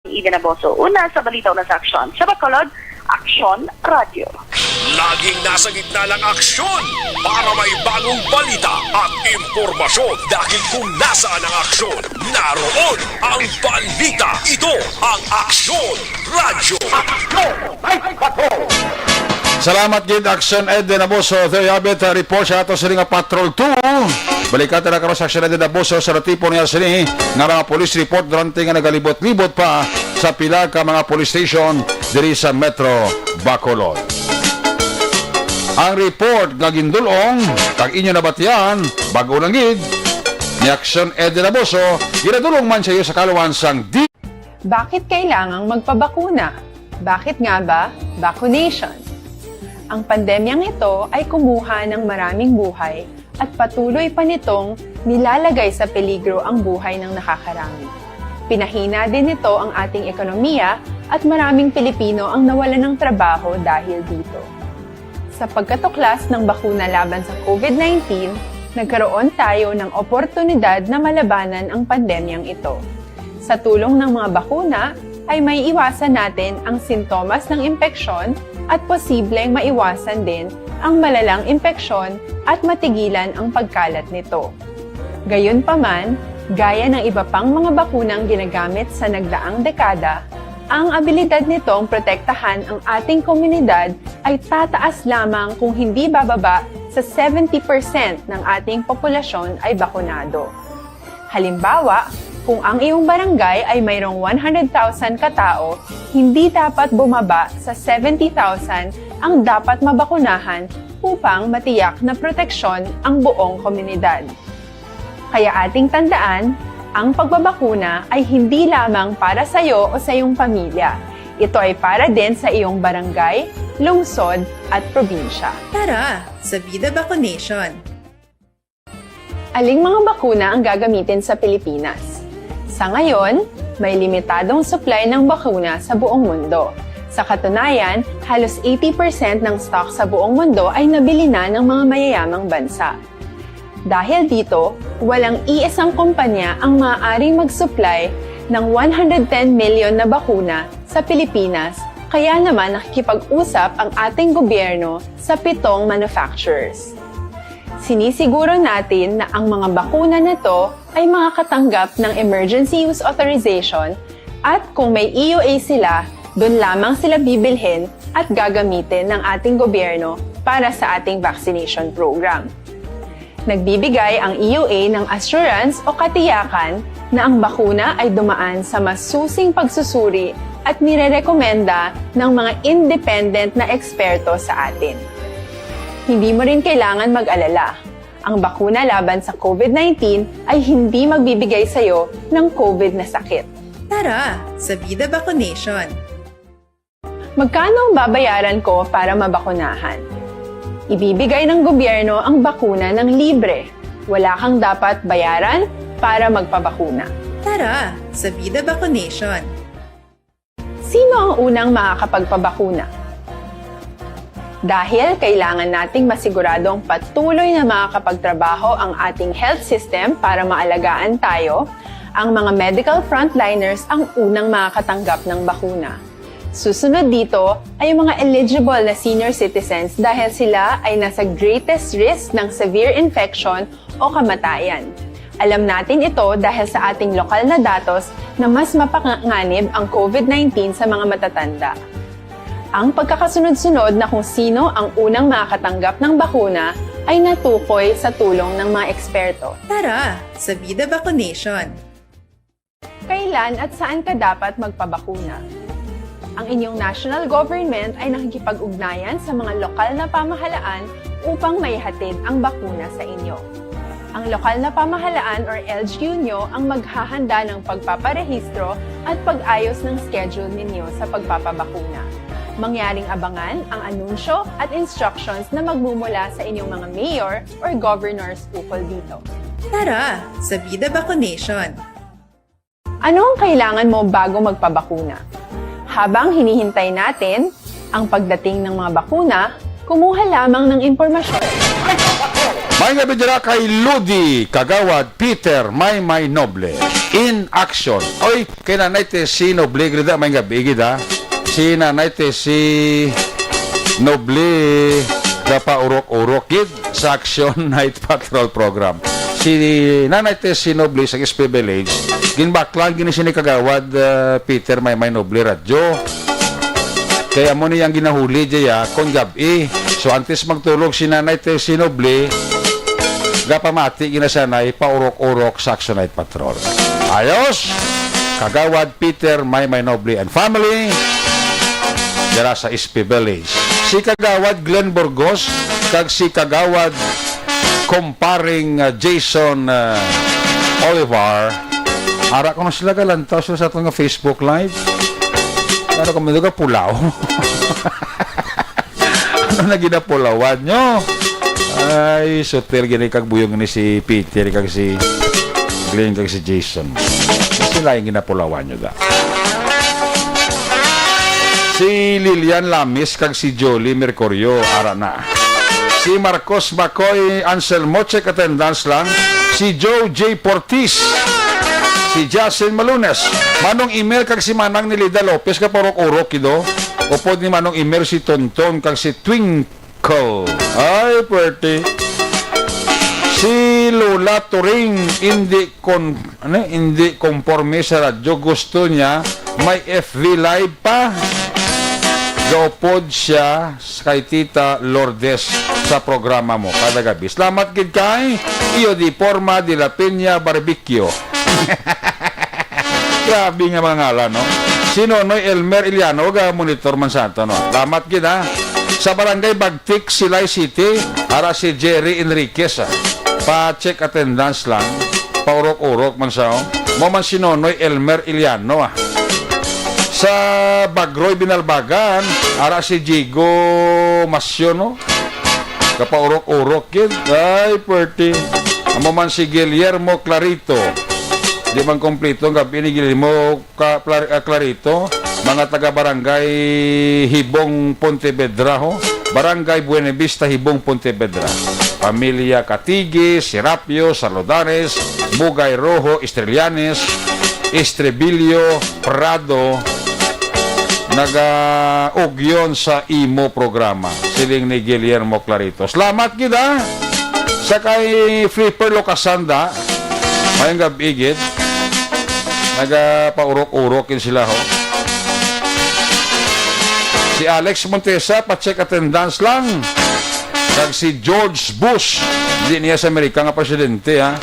Eden Aboso. Una sa balita, una sa aksyon. Sa Bacolod, Aksyon Radio. Laging nasa gitna ng aksyon para may bagong balita at impormasyon. Dahil kung nasaan ang aksyon, naroon ang balita. Ito ang Aksyon Radio. Aksyon! May bato! Salamat gid, Action Ed Naboso. There you have it, uh, report sa ato sini nga Patrol two. Balikan ta na karon sa Action Ed Naboso sa natipon niya sini nga mga police report durante nga nagalibot-libot pa sa pila ka mga police station diri sa Metro Bacolod. Ang report nga gindulong kag inyo nabatian, bag-o lang gid, ni Action Ed Naboso, ginadulong man sa iyo sa kaluhan sang di Bakit kailangang magpabakuna? Bakit nga ba vaccination? Ang pandemyang ito ay kumuha ng maraming buhay at patuloy pa nitong nilalagay sa peligro ang buhay ng nakakarami. Pinahina din nito ang ating ekonomiya at maraming Pilipino ang nawalan ng trabaho dahil dito. Sa pagkatuklas ng bakuna laban sa COVID nineteen, nagkaroon tayo ng oportunidad na malabanan ang pandemyang ito. Sa tulong ng mga bakuna, ay may iwasan natin ang sintomas ng impeksyon at posibleng maiwasan din ang malalang impeksyon at matigilan ang pagkalat nito. Gayunpaman, gaya ng iba pang mga bakunang ginagamit sa nagdaang dekada, ang abilidad nitong protektahan ang ating komunidad ay tataas lamang kung hindi bababa sa seventy percent ng ating populasyon ay bakunado. Halimbawa, kung ang iyong barangay ay mayroong one hundred thousand katao, hindi dapat bumaba sa seventy thousand ang dapat mabakunahan upang matiyak na proteksyon ang buong komunidad. Kaya ating tandaan, ang pagbabakuna ay hindi lamang para sa iyo o sa iyong pamilya. Ito ay para din sa iyong barangay, lungsod, at probinsya. Tara, sa Vida Vaccination! Aling mga bakuna ang gagamitin sa Pilipinas? Sa ngayon, may limitadong supply ng bakuna sa buong mundo. Sa katunayan, halos eighty percent ng stock sa buong mundo ay nabili na ng mga mayayamang bansa. Dahil dito, walang iisang kumpanya ang maaaring mag-supply ng one hundred ten million na bakuna sa Pilipinas, kaya naman nakikipag-usap ang ating gobyerno sa pitong manufacturers. Sinisiguro natin na ang mga bakuna na to ay makakatanggap ng emergency use authorization at kung may E U A sila, doon lamang sila bibilhin at gagamitin ng ating gobyerno para sa ating vaccination program. Nagbibigay ang E U A ng assurance o katiyakan na ang bakuna ay dumaan sa masusing pagsusuri at nirerekomenda ng mga independent na eksperto sa atin. Hindi mo rin kailangan mag-alala. Ang bakuna laban sa COVID nineteen ay hindi magbibigay sa iyo ng COVID na sakit. Tara, sa Vida Vaccination! Magkano ang babayaran ko para mabakunahan? Ibibigay ng gobyerno ang bakuna ng libre. Wala kang dapat bayaran para magpabakuna. Tara, sa Vida Vaccination! Sino ang unang makakapagpabakuna? Dahil kailangan nating masiguradong patuloy na makakapagtrabaho ang ating health system para maalagaan tayo, ang mga medical frontliners ang unang makakatanggap ng bakuna. Susunod dito ay ang mga eligible na senior citizens dahil sila ay nasa greatest risk ng severe infection o kamatayan. Alam natin ito dahil sa ating lokal na datos na mas mapanganib ang COVID nineteen sa mga matatanda. Ang pagkakasunod-sunod na kung sino ang unang makakatanggap ng bakuna ay natukoy sa tulong ng mga eksperto. Tara, sa Vida Vaccination! Kailan at saan ka dapat magpabakuna? Ang inyong national government ay nakikipag-ugnayan sa mga lokal na pamahalaan upang maihatid ang bakuna sa inyo. Ang lokal na pamahalaan or L G U nyo ang maghahanda ng pagpaparehistro at pag-ayos ng schedule ninyo sa pagpapabakuna. Mangyaring abangan ang anunsyo at instructions na magmumula sa inyong mga mayor or governors ukol dito. Tara, sa Vida Vaccination! Ano ang kailangan mo bago magpabakuna? Habang hinihintay natin ang pagdating ng mga bakuna, kumuha lamang ng impormasyon. May nga bidira kay Ludi, Kagawad Peter Maymay Noble. In action. Oy, kay Nanay Tessie Noble, gid, may nga bigid, ha? Si Nanay Tessie Noble, gapaurok-urok gid sa Action Night Patrol Program. Si Nanay Tessie Noble sa S P Village, ginbaklan gini sini Kagawad, ah, Peter Maymay Noble Radyo. Kay amo ni ang ginahuli diya kon gab-i. So, antes magtulog si Nanay Tessie Noble, gapamati gina sanay paurok-urok sa Action Night Patrol. Ayos! Kagawad Peter Maymay Noble and family, dira sa S P Village. Si Kagawad Glenn Burgos kag si Kagawad Kumparing, uh, Jason, uh, Olivar. Ara ko na sila, galantaw sila sa aton nga Facebook Live. Ano kami, duga pulaw? Ano na ginapulawan nyo? Ay, sutil gini kag buyong ni si Peter, kag si Glenn, kag si Jason. Sila yung ginapulawan nyo, da. Si Lilian Lamis kag si Jolie Mercurio, ara na. Si Marcos Macoy Anselmo, check attendance lang. Si Joe J Portis. Si Justin Malunes. Manong Emil kag si Manang Nelida Lopez, kapaurok-urok, kido. Upod ni Manong Emil si Tonton kag si Twinkle. Ay, pwerte. Si Lola Turing, hindi kon-, ano, hindi konforme sa radyo. Gusto niya may F B Live pa. Gaupod siya kay Tita Lourdes sa programa mo kada gabi. Salamat gid kay Iyo di Forma de la Peña Barbecue. Grabe nga mga ngalan, no? Si Nonoy Elmer Iliano, ga monitor man sa ato, no? Salamat gid, ha. Sa Barangay Bagtik, Silay City, ara si Jerry Enriquez, ha. Pa-check attendance lang. Paurok-urok man sa, oh. Mo man si Nonoy Elmer Iliano, ah. Sa Bagroy, Binalbagan, ara si Jigo Masyo, no? Kapaurok-urok gid. Ay, pwerte. Amo man si Guillermo Clarito. Di man kompleto ang gabi ni Guillermo Ka-, Clar-, ah, Clarito. Mga taga Barangay Hibong, Pontevedra, ho. Barangay Buenavista, Hibong, Pontevedra. Pamilya Catigis, Serapio, Saludanes, Bugay Rojo, Estrelianes, Estrebillo, Prado, nagaugyon sa imo programa, siling ni Guillermo Clarito. Salamat gid, ha, sa kay Flipper Locasanda. Mayong gab-i gid. Nagapaurok-urok gid sila, ho. Si Alex Montesa, pa-check attendance lang. Kag si George Bush, di niya sa Amerika nga presidente, ha.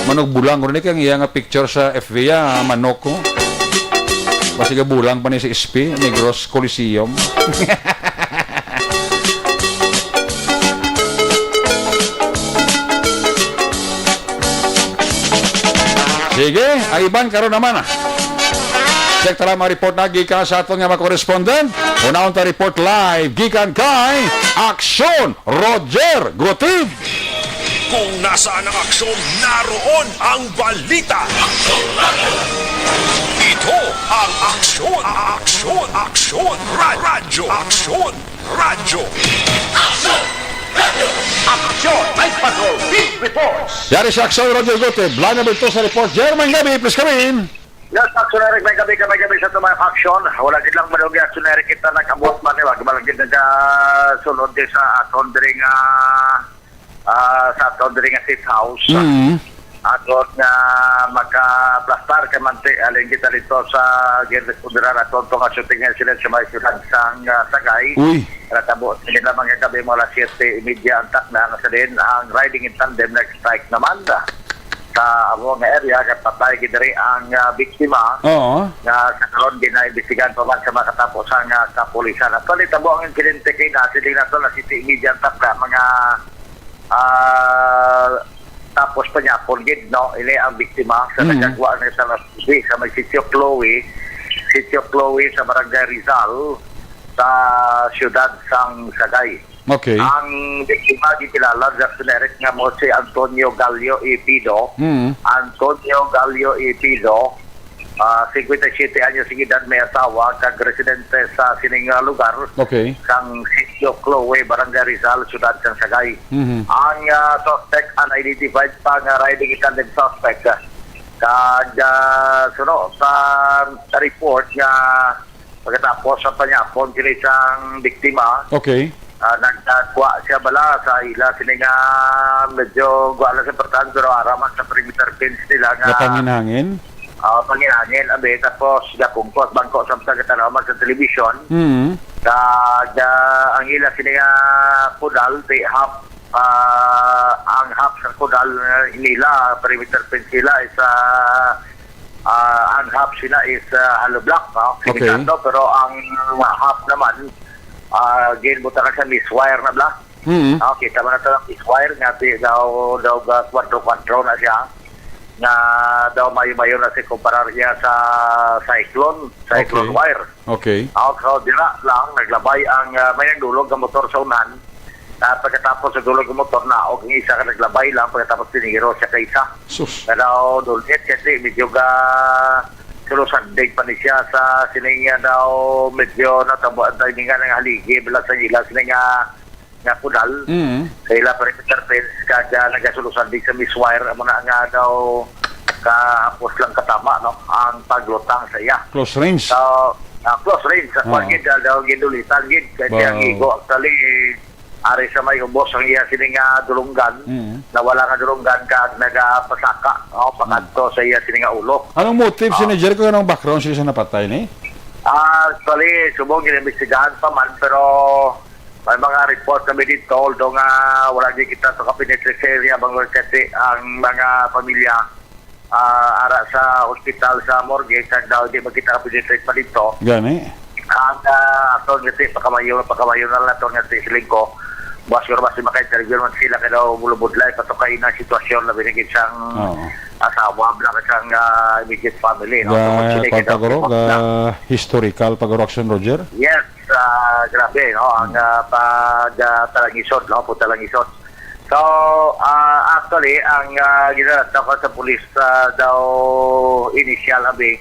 Manugbulang ko rin kay ang iya nga picture sa F B, ha, manok ko. Basi gabulang pa ni sa S P, Negros Coliseum. Sige, ang iban karon naman, ah. Check tara mga report na gikan sa aton nga mga correspondent. Unahon ta report live gikan kay Aksyon Roger Gutid. Kung nasaan ang aksyon, naroon ang balita. Ito ang Aksyon, Aksyon, Aksyon, Ra-, Radyo, Aksyon, Radyo. Aksyon, Night Patrol, Beat Reports. Yari sa Aksyon, Roger Gutid. Line na ba ito sa report? Jermaine Gabi, please come in. Yes, Aksyon Eric, may gabi ka, may gabi sa tumay aksyon. Wala gid lang madunggi, Aksyon Eric, kita nag-abot man, eh, wag man gid nagkasulod di sa aton diri nga, ah, sa aton diri nga State House. Mm. Aton nga makaplastar kay manti, alin kita dito sa Gilbert Federal, aton to nga shooting incident sa may siyudad sang, ah, Sagay. Uy. Natabo sa nila mga gabi mga alas siyete y media ang takna nga sa din ang riding in tandem nag-strike naman. Sa amo nga area, kay patay gid diri ang, ah, biktima Oo. nga sa karon ginaimbestigahan pa man sa makatapos ang, ah, kapulisan. Actually, tabo ang insidente kay na, siling nato na city media ang tapla, mga, ah, tapos panyapon gid, no? Ini ang biktima sa Mm. nagkagwa na sa Las Vegas, sa may Sitio Chloe, Sitio Chloe sa Barangay Rizal, sa siyudad sang Sagay. Okay. Ang biktima gikilala sa generic nga mo si Antonio Gallo Ipido. Mm. Antonio Gallo Ipido, ah, singkwenta y siyete anyos ang edad, may asawa, kag residente sa sining, ah, lugar, Okay. sang Sitio Chloe, Barangay Rizal, Siyudad sang Sagay. Mhm. Ang, ah, suspect unidentified pa nga riding in tandem suspect. Kag, ah, suno sa report nga pagkatapos sa panyapon kini sang biktima, Okay. ah, nagdagwa siya bala sa ila sini nga medyo guwa lang sa importante, pero araman sa perimeter fence nila nga Napangin-hangin? ah, pangin-hangin, abi, tapos gapungkos, bangko sa mga katanaman sa television. Mm. Kag, ah, ang ila sini nga kudal, di half, ah, ang half sa kudal, ah, nila, perimeter fence nila is, ah, ah, ang half sila is, ah, hollow block, no? Okay. Simentado, pero ang half naman, ah, ginbutangan sa mesh wire na block. Mm. Ah, kita man nato ang mesh wire nga di daw, daw ga kwadro-kwadro na siya. Nga daw mayo-mayo na si kumparar niya sa cyclone, cyclone Okay. wire. Okay. Ah, so dira lang naglabay ang, ah, may nagdulog nga motor sa unahan. Ah, pagkatapos sa dulog nga motor, naog ang isa ka naglabay lang, pagkatapos tiniro siya ka isa. Sus. Nga daw dulit kasi medyo ga sulusanding pa ni siya sa sining nga daw medyo natabo ang timing nga nang haligi bala sa ila sining nga nga kudal Mm. sa ila perimeter fence, kag, ah, nagasulusanding sa mesh wire, amo na nga daw kahapos lang katama, no, ang paglutang sa iya. Close range. So, ah, close range sa Oo. kwan gid, ah, daw gindulitan gid kay Wow. ang igo actually ari sa may ubos ang iya sini nga dulunggan, Mm. na wala nga dulunggan kag nagapasaka, no, pakadto sa iya sini nga ulo. Anong motive Ah. sini, Jerry, kung anong background sila sa napatay ni? Ah, actually, subong ginaimbestigahan pa man, pero may mga report kami dito, although nga wala gyud kita to ka-penetrate sa area, bang kasi ang mga pamilya, ah, ara sa hospital sa morgue, kag daw di magkita ka-penetrate pa dito. Gani? Ang, ah, aton nga si, pakamayo, pakamayo na lang aton nga si Silingko. Buwas ko na ba si maka-interview man sila, kaya daw bulubudlay pa to kay na sitwasyon na binigay sang Oo. asawa, bla ka sang, ah, immediate family, no? Tungod Ga, sini kay daw pagkaguro, ga na historical pagkaguro action, Roger? Yes, ah, grabe, no? Ang, ah, pag, ah, talangisod, no? Pagtalangisod. So, ah, actually, ang, ah, ginalataw ko sa pulis, ah, daw initial abi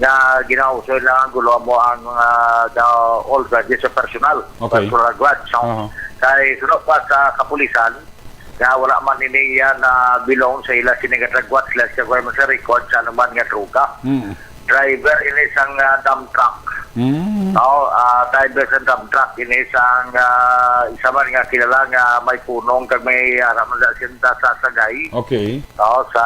nga ginausoy lang ang gulo mo ang, ah, the all graduates of personnel, Okay. personnel grads, no? Aha. Kay suno pa sa kapulisan, nga wala man ini iya na belong sa ila sini nga drug watch list, kag wala man sa record sa anuman nga droga. Mm. Driver ini sang, ah, dump truck. Mm. Oo, ah, driver sang dump truck ini sang, ah, isa man nga kilala nga may punong kag may ara man sa sinta sa sagay. Okay. Oo, sa,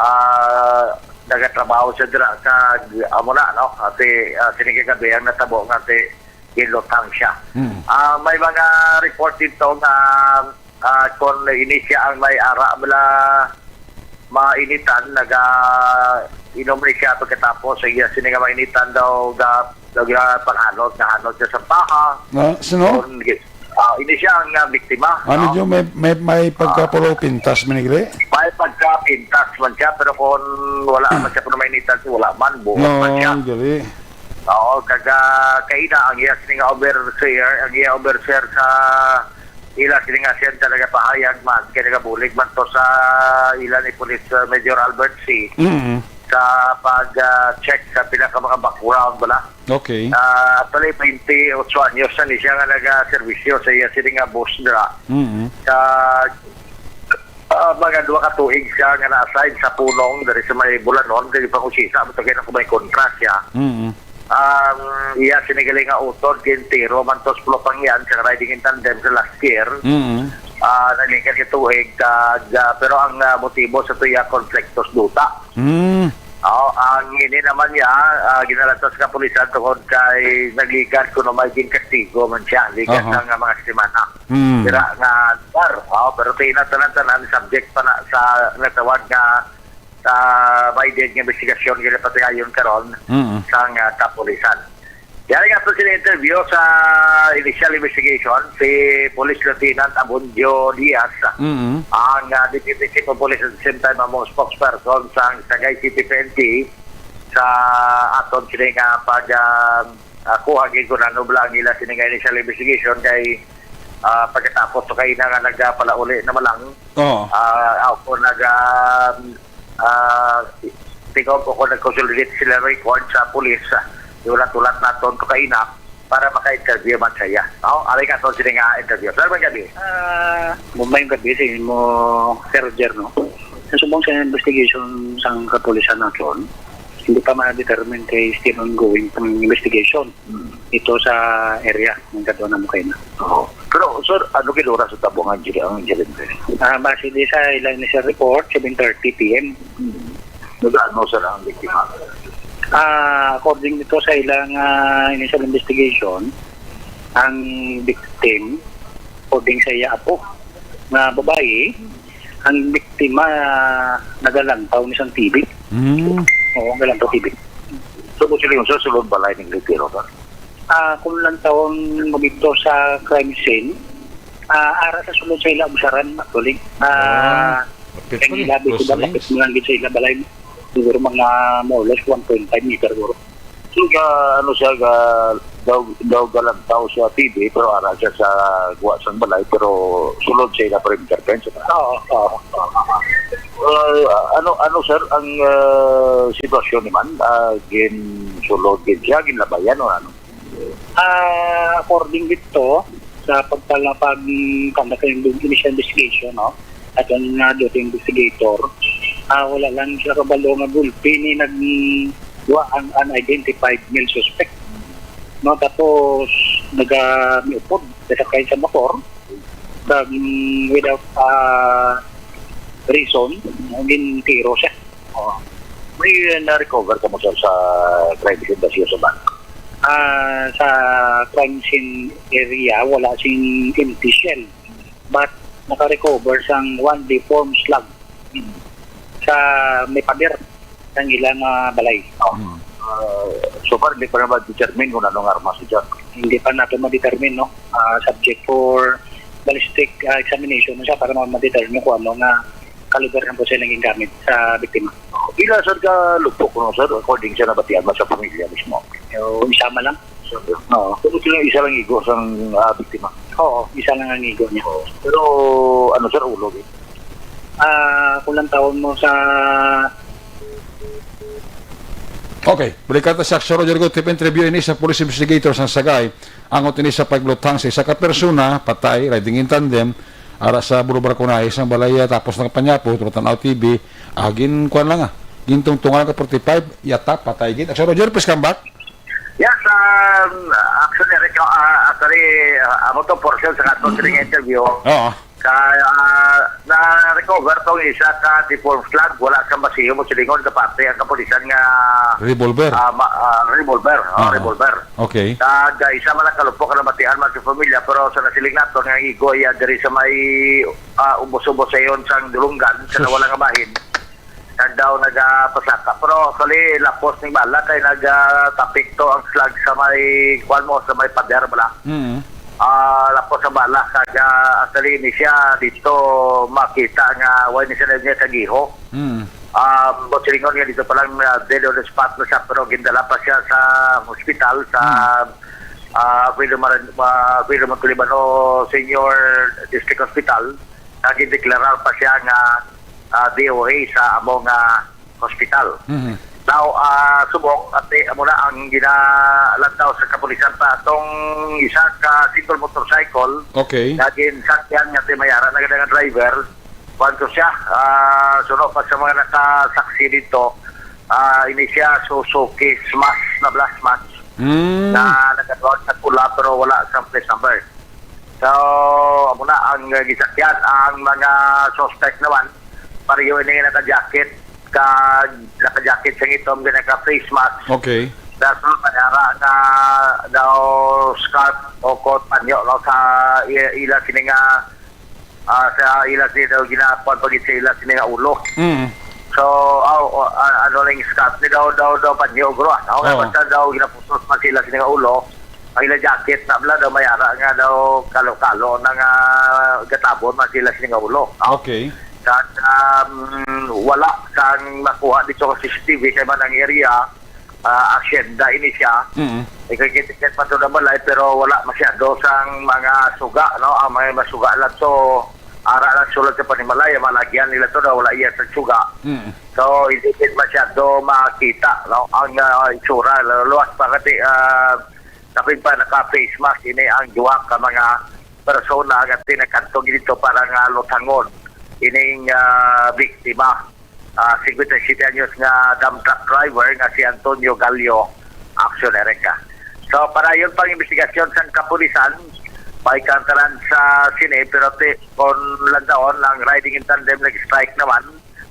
ah, nagatrabaho siya dira sa amo na, no? Ati, ah, sini kagabi ang natabo nga ti ginlutang siya. Mm. Ah, may mga report dito nga, ah, kung ini siya ang may ara bala mainitan, naga inom ni siya pagkatapos sa iya sini nga mainitan daw ga daw ga panghanot, nahanot siya sa paha. Ah, sino? Kung, ah, ini siya ang, ah, biktima, Ah, no? medyo may, may, may Ah. pagkapulo pintas, minigre? May pagkapintas man siya, pero kung wala man siya, kung mainitan siya, wala man, buot man siya. No, gali. Oo, kag, ah, kaina ang iya sini nga overseer, ang iya overseer sa ila sini nga siyenta nagapahayag man kay nagabulig man to sa ila ni Police, ah, Major Albert C Mm. sa pag, ah, check sa pila ka mga background bala. Okay. Ah, actually, twenty-eight anyos na ni siya nga nagaserbisyo sa iya sini nga boss dira. Mm. Sa Ah, mga duha ka tuig siya nga na-assign sa punong diri sa may Bulanon, kay pangusisa mo to kay nakumay kontra siya. Mm. Ang iya sini gali nga utod kay entero man to sa Pulupangyan sa riding in tandem sa last year. Mm. Ah, nalikan ka tuig kag, ah, pero ang, ah, motibo sa tuya konflikto sa duta. Mm. Oh, ang ini naman niya, ah, ginalatas nga pulisan tungod kay nagligat kuno may ginkastigo man siya, ligat Aha. na nga mga semana. Hmm. Dira nga lugar. Oh, pero tina tanan-tanan subject pa na sa natawag nga sa binding nga investigasyon nga napatigayon karon Mm. sang, ah, kapulisan. Yan nga po sila interview sa initial investigation, si Police Lieutenant Abundio Diaz, Mm. ang, ah, Deputy Chief of Police at the same time, ang mga spokesperson sa Sagay City P N P sa aton sini nga pag, ah, ah, kuha gid kung ano bala ang ila sini nga initial investigation kay, ah, pagkatapos to kay na nga nagpalauli na malang, Oo. ah, ako nag, ah, ah, tingog ko kung nag-consolidate sila record sa pulis, ah, iulat-ulat naton to kaina para maka-interview man sa iya. No? Ari ka to sini nga interview. Sir, may gabi. Ah, Mumay gabi sa imo, Sir Jer, no? Sa subong sa investigation sang kapulisan naton, hindi pa ma-determine kay still ongoing pang investigation. Ito sa area ng Kaduna mo kayo na. Oo. Pero, sir, ano gid oras sa tabungan diri ang insidente? Ah, base di sa ilang initial report, seven thirty P M. Hmm. Nagaano, sir, ang biktima? Ah, according dito sa ilang, ah, initial investigation, ang victim, according sa iya apo, nga babayi, ang biktima, ah, nagalantaw ni sang T V. Mm. Oo, nagalantaw T V. So, kung sila yung sa sulod balay ng Lutero, sir? Ah, kung lang taon mo dito sa crime scene, ah, ara sa sulod sa ila usaran, actually. Ah, Ah, lapit ang pa ni, ilabi ko ba, close lapit range. Mo lang gid sa ila balay. Siguro mga more or less one point five meter siguro. So, ga, ano siya, ga, daw, daw galantaw siya T V, pero ara siya sa guwa sang balay, pero sulod siya na perimeter fence, ano? Oo, oo, oo. Uh, ano, ano, sir, ang uh, sitwasyon ni man? Uh, gin sulod gid siya, ginlabayan o ano? Ah, according dito, sa pagpala-, pag-, conduct ng initial investigation, no? At ang, ah, duty investigator, ah, wala lang siya kabalo nga gulpi ni nag-, wa ang unidentified male suspect. No, tapos naga-, miupod, nasakay sa motor, kag, mm, without, ah, reason, no, gintiro siya. Oh. May, uh, na-recover ka mo, sir, sa crime scene ba siya sa bank? Ah, sa crime scene area, wala sing empty shell. But naka-recover sang one deformed slug sa may pader sang ilang, ah, balay. Oh. Hmm. Uh, so far, hindi pa naman determine kung anong armas siya. Hindi pa nato ma-determine, no? Ah, subject for ballistic, ah, examination na siya para ma-determine kung ano nga kaliber ng po silang gingamit sa biktima. Pila, sir, ka lupok, no, sir? According sa nabatian mo sa pamilya mismo. So, isa man lang. Sir, oo. Kung sila isa lang igo sang, ah, biktima? Oo, isa lang ang igo niya. Oo. Pero, ano, sir, ulo, eh? Ah, kung lang taon mo sa Okay, balikan ta si Aksyon Roger Gutip, interview ini sa police investigator sang Sagay. Angot ini sa pagluthang sa isa ka persona, patay, riding in tandem, ara sa Boulevard Conahey sang balay, tapos nakapanyapo, tulo tanaw T V, agin, kuwan lang ah, gintungtungan ka forty-five, yata, patay gid. Aksyon Roger, please come back. Yes, um, actually, Rico, uh, actually, uh, amo to portion sa ato sining interview. Oo. Kay, ah, na-recover tong isa ka deformed slug, wala sa masiyo mo silingon ka parte ang kapulisan nga, Revolver. Ah, ma-, ah, revolver, ah, Oo. Revolver. Okay. Kag, ah, isa man ang kalupok na matian man sa pamilya, pero sa nasiling nato nga igo iya diri sa may, ah, ubos-ubos sayon sang Dulungan, sa Sus. Nawala nga bahin. Kag daw nagapasaka. Pero actually, lapos ning bala kay nagapekto ang slug sa may, kuwan mo, sa may pader bala. Mm. Ah, lapos sa bala. Kag, ah, actually, ni siya dito makita nga wala ni siya niya kagiho. Mm. Um, but silingon nga dito pa lang, ah, dead on the spot na siya, pero gindala pa siya sa hospital, sa, Mm. ah, Guido Maran-, ah, Guido Montalibano Senior District Hospital. Nagdeklarar pa siya nga, ah, D O A sa amo nga hospital. Mhm. Now, ah, subong, ate, amo na ang ginalantaw sa kapulisan pa. Atong isa ka single motorcycle, Okay. nga ginsakyan nga ti mayara na nga driver, kwanto siya, ah, suno pa sa mga nakasaksi dito, ah, ini siya Suzuki Smash na blast match Mm. na nagatuwag sa pula pero wala sa plate number. So, amo na ang, uh, gisakyan. Ang mga suspect naman, pareho ini nga naka-jacket, ka, naka-jacket sa itom, nga naka-face mask. Okay. Dapat manara nga daw scarf o coat panyo, no, sa i-, ila sini nga, ah, sa ila sini daw ginakuan pagit sa ila sini nga ulo. Mm. So, aw, o, a-, ano lang scarf ni daw, daw, daw panyo, bro, ah. Ako nga Oo. basta daw ginapusos pa sila sini nga ulo. Ang ila jacket na bala daw may ara nga daw kalo-kalo na nga gatabon man sila sini nga ulo. Okay. Kag, um, wala sang makuha dito sa C C T V kay man ang area, ah, asyenda ini siya. Mm. Ikikit-ikit pa to na balay pero wala masyado sang mga suga, no? Ang mga masuga lang to, ara lang sulod sa panimalay, ang malagyan nila to na wala iya sa suga. Mm. So, hindi din masyado makita, no? Ang, ah, itsura, luwas pa kasi, ah, Kapin pa, naka-face mask ini ang duha ka mga persona nga pinakadto dito para nga luthangon ining, ah, biktima, ah, fifty-seven anyos nga dump truck driver nga si Antonio Gallo Action Erica. So, para yun pang investigasyon sa kapulisan, may kantaran sa sini, pero ti-, kung landaon, ang riding in tandem nag-strike naman,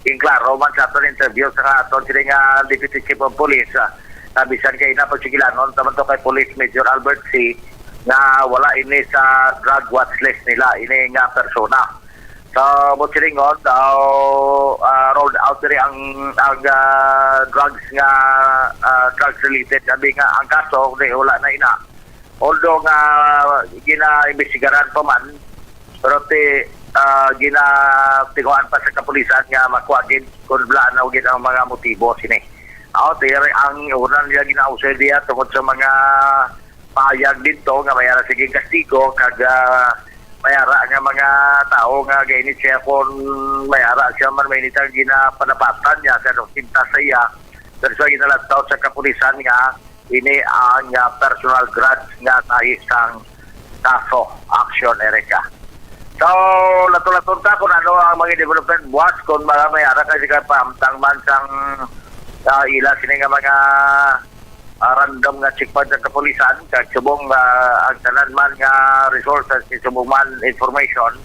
Ing klaro man sa aton interview sa aton sini nga Deputy Chief of Police, ah, Nga bisan kay ina pagsigilanon, taman to kay Police Major Albert C, nga wala ini sa drug watch list nila, ini nga persona. Sa Buchilingon daw, ah, rolled out diri ang, ang, ah, drugs nga, ah, drugs related. Sabi nga, ang kaso, di, wala na ina. Although nga ginaimbestigaran pa man, pero ti, ah, ginatinguhan pa sa kapulisan nga makuha gid kung wala na gid ang mga motibo sini. Aw, ti, ang una niya ginausay diya tungod sa mga pahayag dito nga may ara sige kastigo kag, ah, may ara nga mga tao nga gainit siya kung may ara siya man may init ang ginapanapatan niya sa pintas sa iya. Pero sa ginalantaw sa kapulisan nga ini ang, ah, personal grudge nga tahi sang kaso, Action Erica. So, lato-laton ta kung ano ang mga development buwas, kung mga may ara kay ka paamtang man sang, ah, ila sini nga mga, ah, random nga checkpoint sa kapulisan, kag subong, ah, ang tanan man nga resources, subong man information,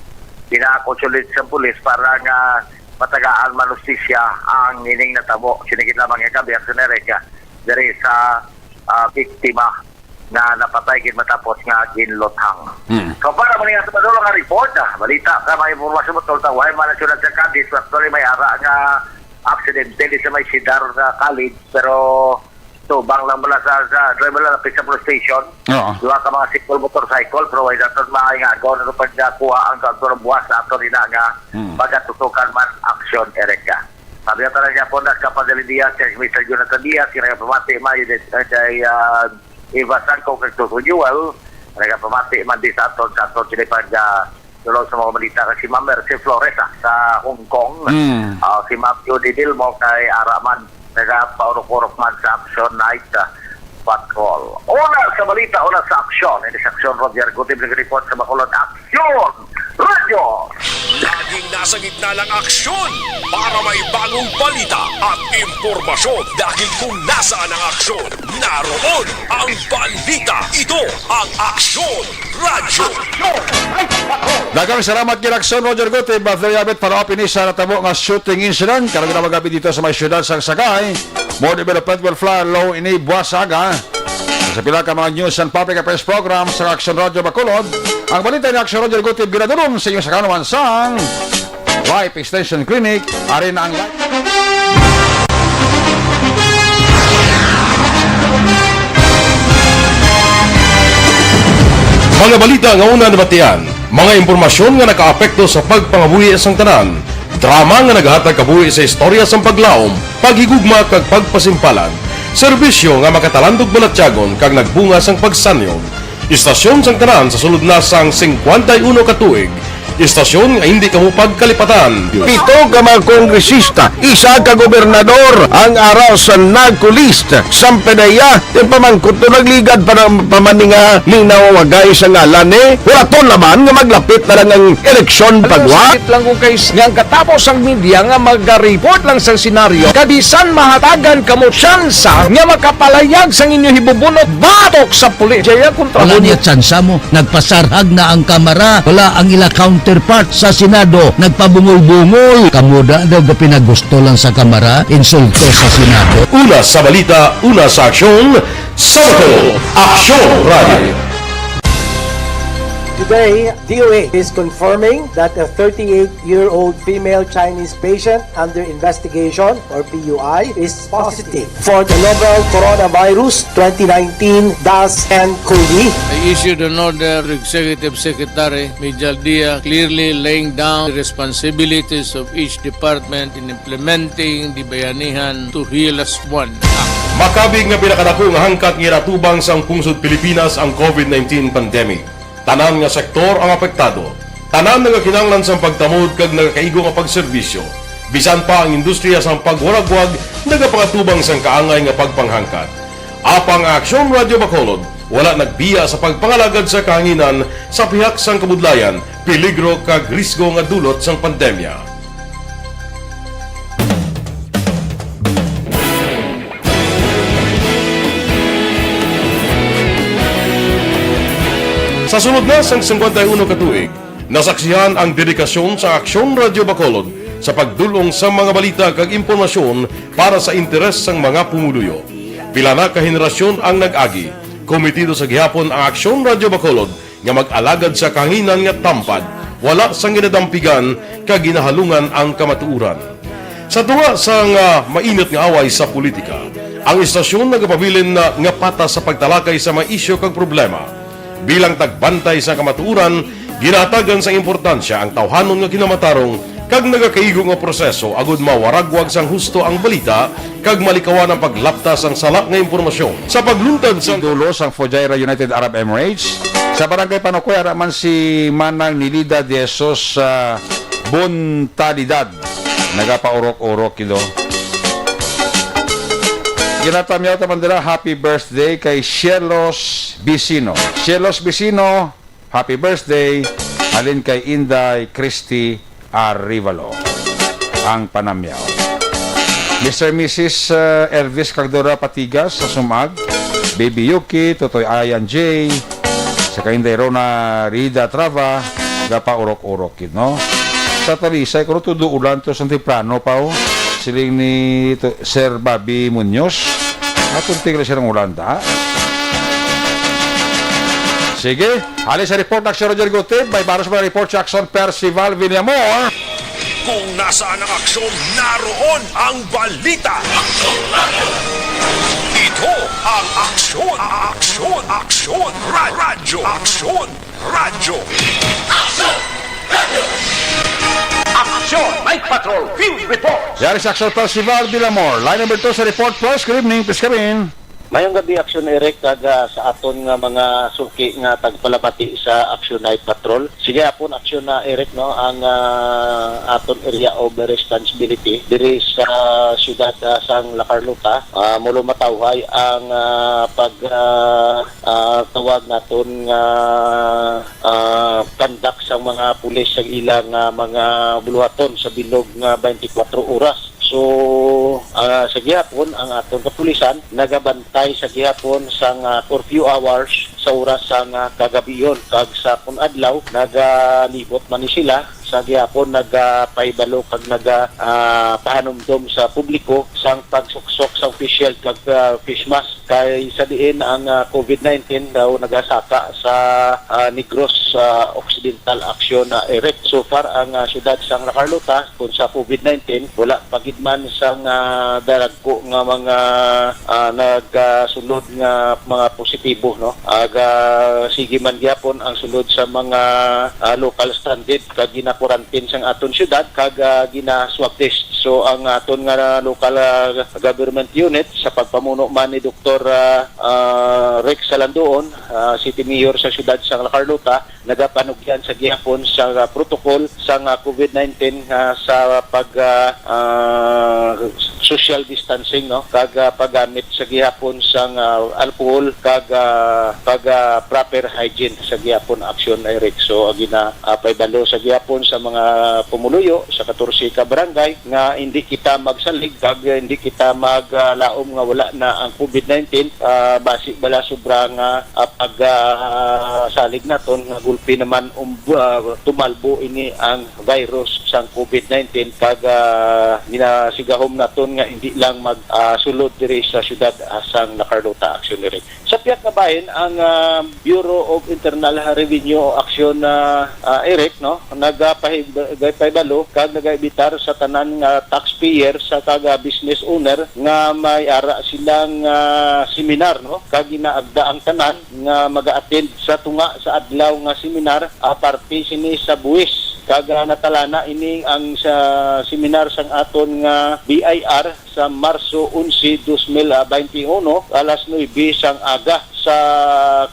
gina-consolidate sa pulis para nga matagaan man hustisya ang ining natabo. Sini gid lamang nga kabi, Action Erica, diri sa, ah, biktima nga napatay gid matapos nga ginluthang. Hmm. So, para man nga sa padulong nga report, ah, balita ka, may impormasyon mo, tol, sa Wai, man ang siyudad sa Cadiz, actually may ara nga aksidente di sa may Sidar nga College, pero tubang lang bala sa, sa driver lang lapit sa police station. Oo. Duha ka mga sikol motorcycle, pero wala naton maay nga agaw na pagkakuha ang kaagto ng buwas sa ato nila nga Hmm. pagatutukan man, Action Erica. Sabi nga tanan niya po na Kapadali Diaz, kay Mister Jonathan Diaz, kay nagapamati man, yun, eh, kay, ah, Eva Sangko, kay Tuto Joel, nagapamati man di sa aton, sa aton, sila pag, ah, tulong sa mga balita, kay si Ma'am Mercy Flores, ah, sa Hong Kong, Hmm. ah, si Ma'am Judy Dilmo, kay Araman, nagapaurok-urok man sa Action Night, ah, Patrol. Una sa balita, una sa aksyon. Ini sa aksyon, Roger Gutib nag-report sa Bacolod. Aksyon! Radyo! Laging nasa gitna ng aksyon para may bagong balita at impormasyon. Dahil kung nasaan ang aksyon, naroon ang balita. Ito ang Aksyon Radyo. Daghang salamat kay Aksyon Roger Gutib. But there you have it, para up ini sa natabo nga shooting incident. Karong ginawa gabi dito sa may siyudad sang Sagay. More development will follow ini buwas aga. Sa pila ka mga news and public affairs program sa Action Radio Bacolod, ang balita ni Action Radio Gutib ginadulong sa inyo sa kanuan sang Life Extension Clinic. Ari na ang life. Mga balita nga una nabatian, mga impormasyon nga nakaapekto sa pagpangabuhi sang tanan, drama nga nagahatag kabuhi sa istorya sang paglaom, paghigugma kag pagpasimpalan, serbisyo nga makatalandog balatyagon kag nagbunga sang pagsanyog. Istasyon sang tanan sa sulod na sang singkwenta y uno ka tuig. Istasyon nga hindi kamo pagkalipatan. Pito ka mga kongresista, isa ka gobernador ang ara sa NAGCO list. Sampanaya, ti pamangkot to nagligad pa ng pamaninga linaw wagay sa ngalan ni. Hulaton naman nga maglapit na lang ang eleksyon pagwa. Sakit lang ko kay s-, nga ang katapos ang media nga mag-report lang sa senaryo, kabisan mahatagan kamo tsansa nga makapalayag sang inyo hibubunot batok sa pulis. Jaya kontra Wala mo. Niya tsansa mo. Nagpasarhag na ang Kamara. Wala ang ila counterpart sa Senado. Nagpabungol-bungol. Kamo da daw ga pinagusto lang sa Kamara, insulto sa Senado. Una sa balita, una sa aksyon, sa Bacolod, Aksyon Radio. Today, D O H is confirming that a thirty-eight-year-old female Chinese patient under investigation, or P U I, is positive for the novel coronavirus twenty nineteen dash N COVID. I issued an order to Executive Secretary Mijal Dia, clearly laying down the responsibilities of each department in implementing the Bayanihan to Heal As One Act. Makabig nga pinakadako nga hangkat nga ginatubang sang pungsod Pilipinas ang COVID nineteen pandemic. Tanan nga sektor ang apektado. Tanan nagakinahanglan sang pagtamod kag nagakaigo nga pagserbisyo. Bisan pa ang industriya sang pagwaragwag nagapangatubang sang kaangay nga pagpanghangkat. Apang ang Aksyon Radio Bacolod wala nagbiya sa pagpangalagad sa kahanginan sa pihak sang kabudlayan, peligro kag risgo nga dulot sang pandemya. Sa sulod na sang singkwenta y uno ka tuig, nasaksihan ang dedikasyon sa Aksyon Radio Bacolod sa pagdul-ong sa mga balita kag impormasyon para sa interes sang mga pumuluyo. Pila na ka henerasyon ang nag-agi. Komitido sa gihapon ang Aksyon Radyo Bacolod nga mag-alagad sa kahanginan nga tampad, wala sang ginadampigan kag ginahalungan ang kamatuoran. Sa tunga sang, ah, mainit nga away sa politika, ang istasyon nagapabilin na nga patas sa pagtalakay sa mga isyu kag problema. Bilang tagbantay sa kamatuoran, ginahatagan sang importansya ang tawhanon nga kinamatarong kag nagakaigo nga proseso agud mawaragwag sang husto ang balita kag malikawan ang paglapta sang sala nga impormasyon. Sa pagluntad sang Idolo sang Fujairah United Arab Emirates, sa Barangay Panukoy, ara man si Manang Nilida de Jesus, ah, Bontalidad. Nagapaurok-urok, you know. Ginatamyaw ta man dira, happy birthday kay Sielos Vicino. Sielos Vicino, happy birthday. Halin kay Inday Christy Arivalo ang panamyaw. Mister Missus, uh, Elvis Cagdora Patigas sa Sumag, Baby Yuki, Totoy Ayan J, sa kay Inday Rona Rida Trava, gapaurok-urok gid, no? Sa Talisay, kuno tudo ulan to sa temprano pa, oh. Siling ni to, Sir Bobby Munoz. Atong tingnan siya ng ulan, da? Sige, hali sa report ng Sir Roger Gutib, may baros mga report si Action Percival Villamor. Kung nasaan ang aksyon, naroon ang balita. Ito ang Aksyon, Aksyon, Aksyon, Ra- Radyo, Aksyon, Radyo. Aksyon Night Patrol Field Report. Yari sa Aksyon Percival Villamor. Line number two sa report, Pres. Good evening, please come in. Mayong gabi, Aksyon Eric, kag, ah, sa aton nga mga suki nga tagpalabati sa Aksyon Night Patrol. Sige, apon Aksyon na, Eric, no, ang, ah, aton area of responsibility diri sa siyudad, ah, sang La Carlota, ah, mulo matawhay ang, ah, pag, ah, ah, tawag naton nga, ah, conduct sang mga pulis sa ilang, ah, mga buluhaton sa bilog nga twenty-four oras. So, ah, sa gihapon, ang aton kapulisan nagabantay sa gihapon sang, ah, curfew hours sa oras sang, ah, kagabion, kag sa kun adlaw nagalibot man ni sila sa gihapon, nagapahibalo kag naga, ah, pahanumdom sa publiko sang pagsuksok sang face shield kag, ah, face mask. Kay sa diin ang, ah, COVID nineteen daw nagasaka sa, ah, Negros, ah, Occidental, Aksyon, ah, Eric. So far, ang, ah, siyudad sang La Carlota, kung sa COVID nineteen, wala pa gid man sang, ah, dagko nga mga, ah, nagasulod nga mga positibo, no? Aga, sige man gyapon ang sulod sa mga, ah, local stranded kag gina-quarantine sang aton siyudad kag, ah, gina-swab test. So, ang aton nga local, ah, government unit sa pagpamuno man ni Doktor, ah, ah, Rex Salandoon, ah, City Mayor sa siyudad sang La Carlota, nagapanugyan sa gihapon sa, ah, protocol sang, ah, COVID nineteen, ah, sa pag, ah, ah, social distancing, no, kag, ah, paggamit sa gihapon sang, ah, alcohol kag, ah, pag, ah, proper hygiene sa gihapon, Aksyon Eric. So, ang gina, ah, paibalo sa gihapon sa mga pumuluyo sa katorse ka barangay nga hindi kita magsalig kag hindi kita mag, ah, laom nga wala na ang COVID nineteen, ah, basi bala sobra nga, ah, pag, ah, salig naton nga gulpi naman um, ah, tumalbo ini ang virus sang COVID nineteen kag, ah, ginasigahom naton nga hindi lang mag, ah, sulod diri sa siyudad, ah, sang La Carlota, Aksyon Eric. Sa pihak nga bahin, ang, ah, Bureau of Internal Revenue o Aksyon, ah, ah, Eric, no, nagapahib-, nagapahibalo kag nagaimbitar sa tanan nga taxpayer sa kag, ah, business owner nga may ara silang, ah, seminar, no, kag ginaagda ang tanan nga maga-attend sa tunga sa adlaw nga seminar, aparte sini sa buwis. Kag, ah, natalana ini ang sa seminar sang aton nga B I R sa Marso onse, dos mil, ah, baynte uno, alas nuebe sang aga sa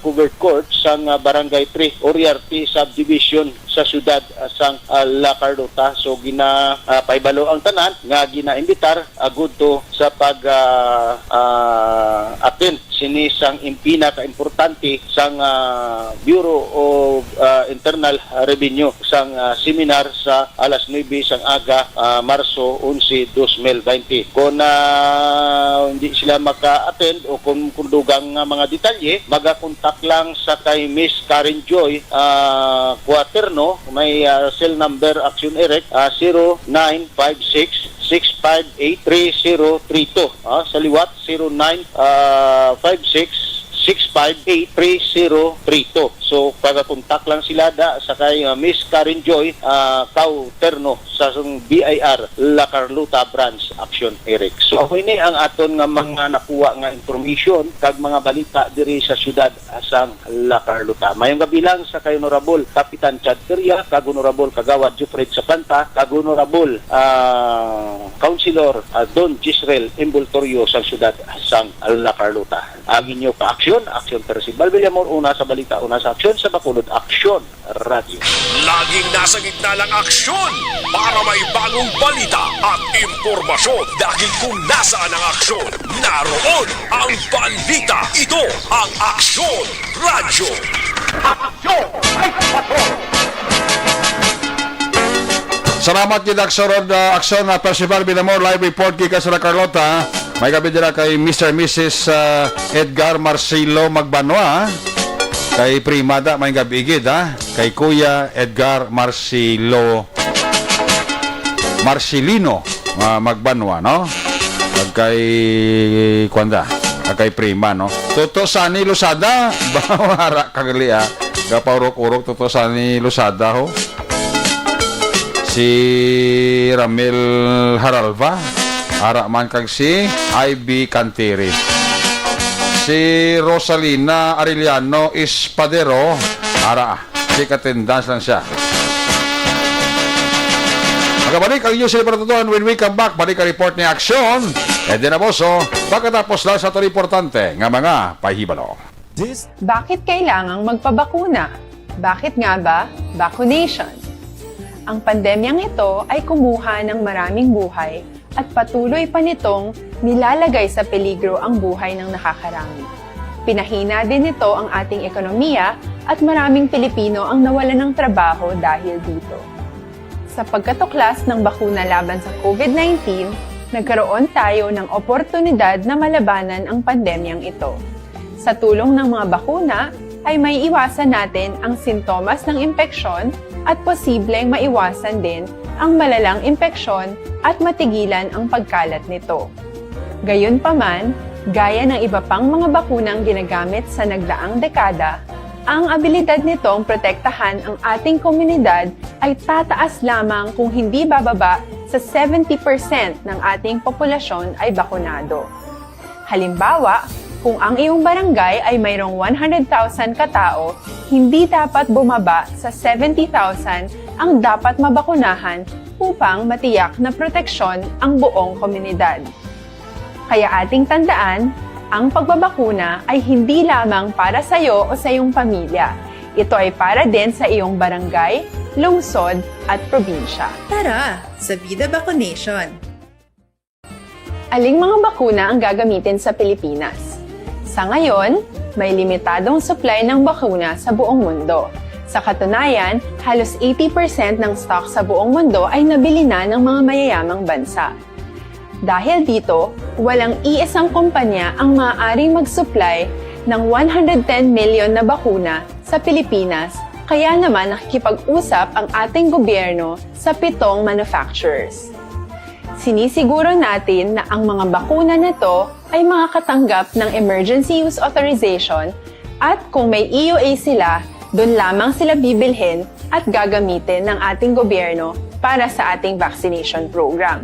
covered court sang, ah, Barangay three, Oriarte Subdivision sa siyudad, ah, sang, ah, La Carlota. So, gina, ah, paibalo ang tanan nga ginaimbitar agud to sa pag, ah, ah, attend sini sang impina ka importante sang, ah, Bureau of, ah, Internal Revenue sang, ah, seminar sa alas nuebe sang aga, ah, Marso onse, dos mil baynte. Kung, ah, hindi sila maka-attend o kung, kung dugang nga mga detalye, magakontak lang sa kay Miss Karen Joy, ah, Cuaterno, may, ah, cell number, Action Eric, ah, zero nine five six six five eight, three zero three two. Ah, sa liwat, zero nine, ah, five six, six five eight, three zero three two. So, pagakontak lang sila da sa kay, ah, Miss Karen Joy, ah, Cauterno sa sung B I R La Carlota Branch Action, Eric. So, ako ini ang aton nga mga nakuha nga information kag mga balita diri sa siyudad sang La Carlota. Mayong gabi lang sa kay Honorable Kapitan Chad Feria, kag Honorable Kagawad Jufred Sapanta, kag Honorable, ah, Councilor, ah, Don Gisrel Embultorio sang siyudad sang La Carlota. Ang inyo ka-aksyon, Aksyon Percival Villamor, una sa balita, una sa aksyon, sa Bacolod Aksyon Radyo. Laging nasa gitna ng aksyon para may bagong balita at impormasyon. Dahil kung nasaan ang aksyon, naroon ang balita. Ito ang Aksyon Radyo. Salamat gid, Aksyon, uh, Aksyon, uh, Percival Villamor, live report gikan sa La Carlota. May gabi dira kay Mister Missus, uh, Edgar Marcelo Magbanwa, kay Primada, may gabi gid, ha? Kay Kuya Edgar Marcelo, Marcelino, uh, Magbanwa, no? Kag kay, kuwan da, kag kay Prima, no? Toto Sani Losada, bawara kagali, ah. Gapaurok-urok, Toto Sani Losada, ho. Si Ramil Haralva, ara man, kag si I B Cantiri. Si Rosalina Arellano Espadero, ara, si katindans lang siya. Magabalik ang News Report Tutuan when we come back. Balik ang report ni Aksyon. Eden Aboso, pagkatapos lang sa tuloy importante nga mga pahibalo. Bakit kailangang magpabakuna? Bakit nga ba vaccination? Ang pandemyang ito ay kumuha ng maraming buhay at patuloy pa nitong nilalagay sa peligro ang buhay ng nakakarami. Pinahina din nito ang ating ekonomiya at maraming Pilipino ang nawalan ng trabaho dahil dito. Sa pagkatuklas ng bakuna laban sa COVID nineteen, nagkaroon tayo ng oportunidad na malabanan ang pandemyang ito. Sa tulong ng mga bakuna, ay maiiwasan natin ang sintomas ng impeksyon at posibleng maiwasan din ang malalang impeksyon at matigilan ang pagkalat nito. Gayunpaman, gaya ng iba pang mga bakunang ginagamit sa nagdaang dekada, ang abilidad nitong protektahan ang ating komunidad ay tataas lamang kung hindi bababa sa seventy percent ng ating populasyon ay bakunado. Halimbawa, kung ang iyong barangay ay mayroong one hundred thousand ka tao, hindi dapat bumaba sa seventy thousand ang dapat mabakunahan upang matiyak na proteksyon ang buong komunidad. Kaya ating tandaan, ang pagbabakuna ay hindi lamang para sa iyo o sa iyong pamilya. Ito ay para din sa iyong barangay, lungsod, at probinsya. Tara, sa Vida Vaccination! Aling mga bakuna ang gagamitin sa Pilipinas? Sa ngayon, may limitadong supply ng bakuna sa buong mundo. Sa katunayan, halos eighty percent ng stock sa buong mundo ay nabili na ng mga mayayamang bansa. Dahil dito, walang iisang kumpanya ang maaaring mag-supply ng one hundred ten million na bakuna sa Pilipinas, kaya naman nakikipag-usap ang ating gobyerno sa pitong manufacturers. Sinisiguro natin na ang mga bakuna na to ay makakatanggap ng emergency use authorization, at kung may E U A sila, doon lamang sila bibilhin at gagamitin ng ating gobyerno para sa ating vaccination program.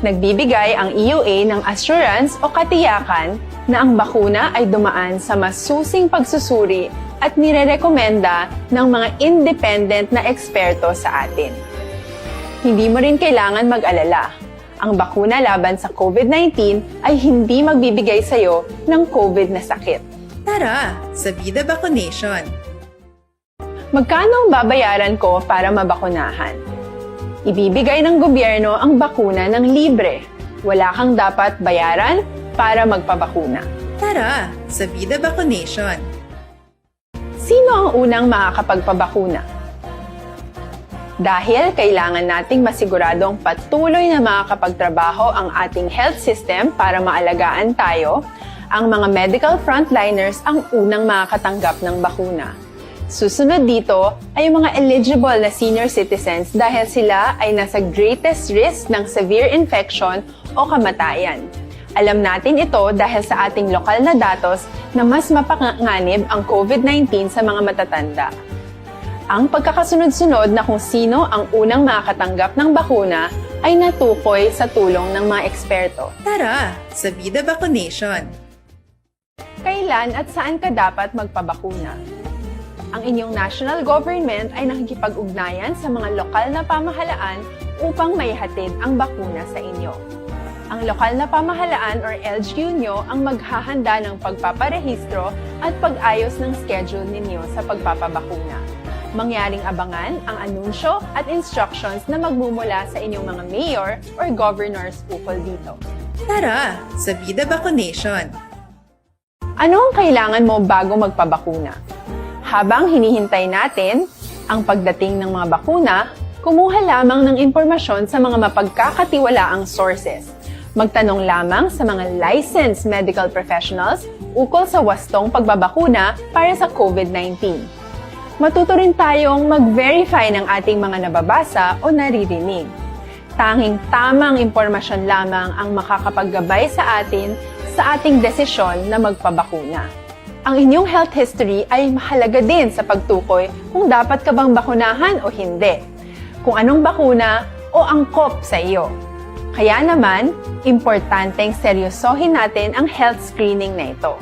Nagbibigay ang E U A ng assurance o katiyakan na ang bakuna ay dumaan sa masusing pagsusuri at nirerekomenda ng mga independent na eksperto sa atin. Hindi mo rin kailangan mag-alala. Ang bakuna laban sa COVID nineteen ay hindi magbibigay sa iyo ng COVID na sakit. Tara, sa Vida Vaccination! Magkano ang babayaran ko para mabakunahan? Ibibigay ng gobyerno ang bakuna ng libre. Wala kang dapat bayaran para magpabakuna. Tara, sa Vida Vaccination! Sino ang unang makakapagpabakuna? Dahil kailangan nating masiguradong patuloy na makakapagtrabaho ang ating health system para maalagaan tayo, ang mga medical frontliners ang unang makakatanggap ng bakuna. Susunod dito ay ang mga eligible na senior citizens dahil sila ay nasa greatest risk ng severe infection o kamatayan. Alam natin ito dahil sa ating lokal na datos na mas mapanganib ang COVID nineteen sa mga matatanda. Ang pagkakasunod-sunod na kung sino ang unang makakatanggap ng bakuna ay natukoy sa tulong ng mga eksperto. Tara sa Vida Vaccination! Kailan at saan ka dapat magpabakuna? Ang inyong national government ay nakikipag-ugnayan sa mga lokal na pamahalaan upang maihatid ang bakuna sa inyo. Ang lokal na pamahalaan or L G U nyo ang maghahanda ng pagpaparehistro at pag-ayos ng schedule ninyo sa pagpapabakuna. Mangyaring abangan ang anunsyo at instructions na magmumula sa inyong mga mayor or governors ukol dito. Tara sa Vida Vaccination! Ano ang kailangan mo bago magpabakuna? Habang hinihintay natin ang pagdating ng mga bakuna, kumuha lamang ng impormasyon sa mga mapagkakatiwalaang sources. Magtanong lamang sa mga licensed medical professionals ukol sa wastong pagbabakuna para sa COVID nineteen. Matuto rin tayong mag-verify ng ating mga nababasa o naririnig. Tanging tamang impormasyon lamang ang makakapaggabay sa atin sa ating desisyon na magpabakuna. Ang inyong health history ay mahalaga din sa pagtukoy kung dapat ka bang bakunahan o hindi, kung anong bakuna o angkop sa iyo. Kaya naman, importanteng seryosohin natin ang health screening na ito.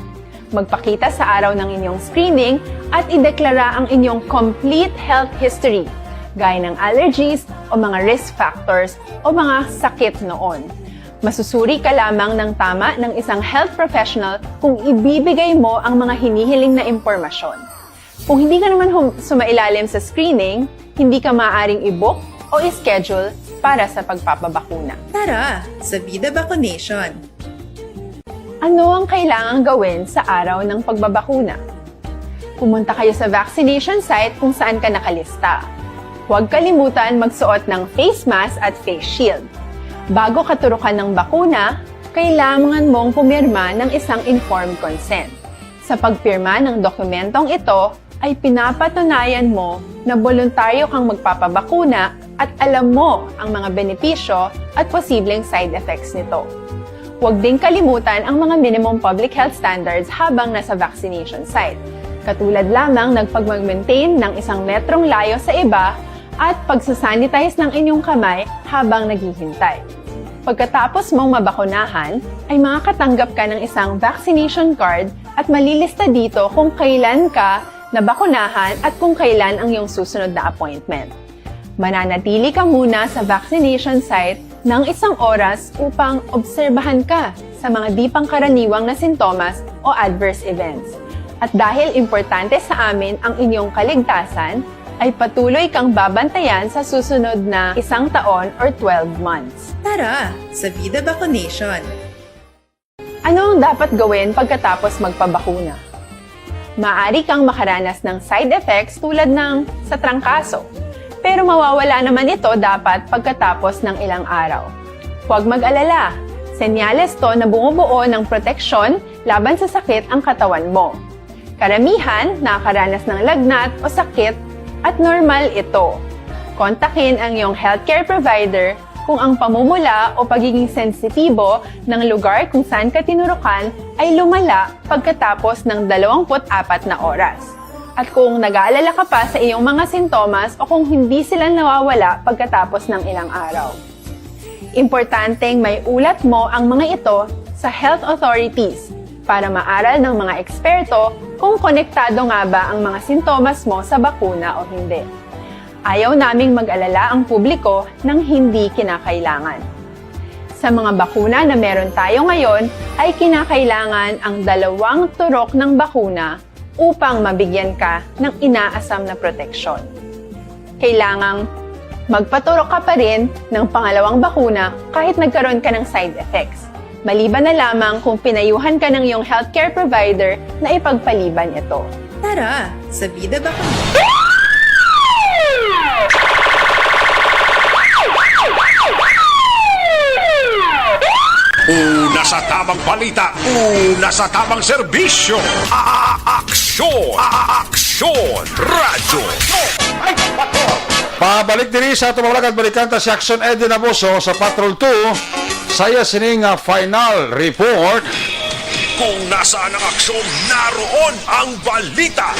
Magpakita sa araw ng inyong screening at ideklara ang inyong complete health history, gaya ng allergies o mga risk factors o mga sakit noon. Masusuri ka lamang ng tama ng isang health professional kung ibibigay mo ang mga hinihiling na impormasyon. Kung hindi ka naman hum- sumailalim sa screening, hindi ka maaaring i-book o i-schedule para sa pagpapabakuna. Tara sa Vida Vaccination! Ano ang kailangang gawin sa araw ng pagbabakuna? Pumunta kayo sa vaccination site kung saan ka nakalista. Huwag kalimutan magsuot ng face mask at face shield. Bago katurukan ng bakuna, kailangan mong pumirma ng isang informed consent. Sa pagpirma ng dokumentong ito, ay pinapatunayan mo na boluntaryo kang magpapabakuna at alam mo ang mga benepisyo at posibleng side effects nito. Huwag ding kalimutan ang mga minimum public health standards habang nasa vaccination site, katulad lamang ng pagmag-maintain ng isang metrong layo sa iba at pagsasanitize ng inyong kamay habang naghihintay. Pagkatapos mong mabakunahan, ay makakatanggap ka ng isang vaccination card at malilista dito kung kailan ka nabakunahan at kung kailan ang iyong susunod na appointment. Mananatili ka muna sa vaccination site ng isang oras upang obserbahan ka sa mga di pangkaraniwang na sintomas o adverse events. At dahil importante sa amin ang inyong kaligtasan, ay patuloy kang babantayan sa susunod na isang taon or twelve months. Tara sa Vida Vaccination! Ano ang dapat gawin pagkatapos magpabakuna? Maaari kang makaranas ng side effects tulad ng sa trangkaso, pero mawawala naman ito dapat pagkatapos ng ilang araw. Huwag mag-alala, senyales to na bumubuo ng proteksyon laban sa sakit ang katawan mo. Karamihan nakakaranas ng lagnat o sakit at normal ito. Kontakin ang iyong healthcare provider kung ang pamumula o pagiging sensitibo ng lugar kung saan ka tinurukan ay lumala pagkatapos ng dalawampu't apat na oras. At kung nag-aalala ka pa sa iyong mga sintomas o kung hindi sila nawawala pagkatapos ng ilang araw. Importanteng maiulat mo ang mga ito sa health authorities para maaral ng mga eksperto kung konektado nga ba ang mga sintomas mo sa bakuna o hindi. Ayaw naming mag-alala ang publiko ng hindi kinakailangan. Sa mga bakuna na meron tayo ngayon, ay kinakailangan ang dalawang turok ng bakuna upang mabigyan ka ng inaasam na proteksyon. Kailangang magpaturok ka pa rin ng pangalawang bakuna kahit nagkaroon ka ng side effects, maliban na lamang kung pinayuhan ka ng iyong healthcare provider na ipagpaliban ito. Tara sa Vida Bakuna! Una Sa tamang balita, una sa tamang serbisyo. A-, a-, aksyon. A-, a-, aksyon. Radyo. Pabalik diri sa ato mga alagad, balikan ta si Action Eddie Naboso sa Patrol two. Sa iya sini nga final report. Kung nasaan ang aksyon, naroon ang balita.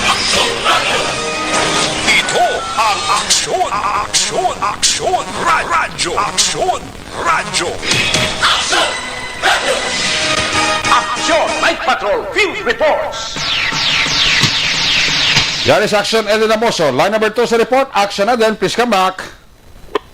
Ito ang aksyon, aksyon, aksyon, ra-, radyo, aksyon, radyo. Aksyon, Night Patrol Field Reports. Yan is Action Eddie Naboso. Line number two sa report, Action Eddie, please come back.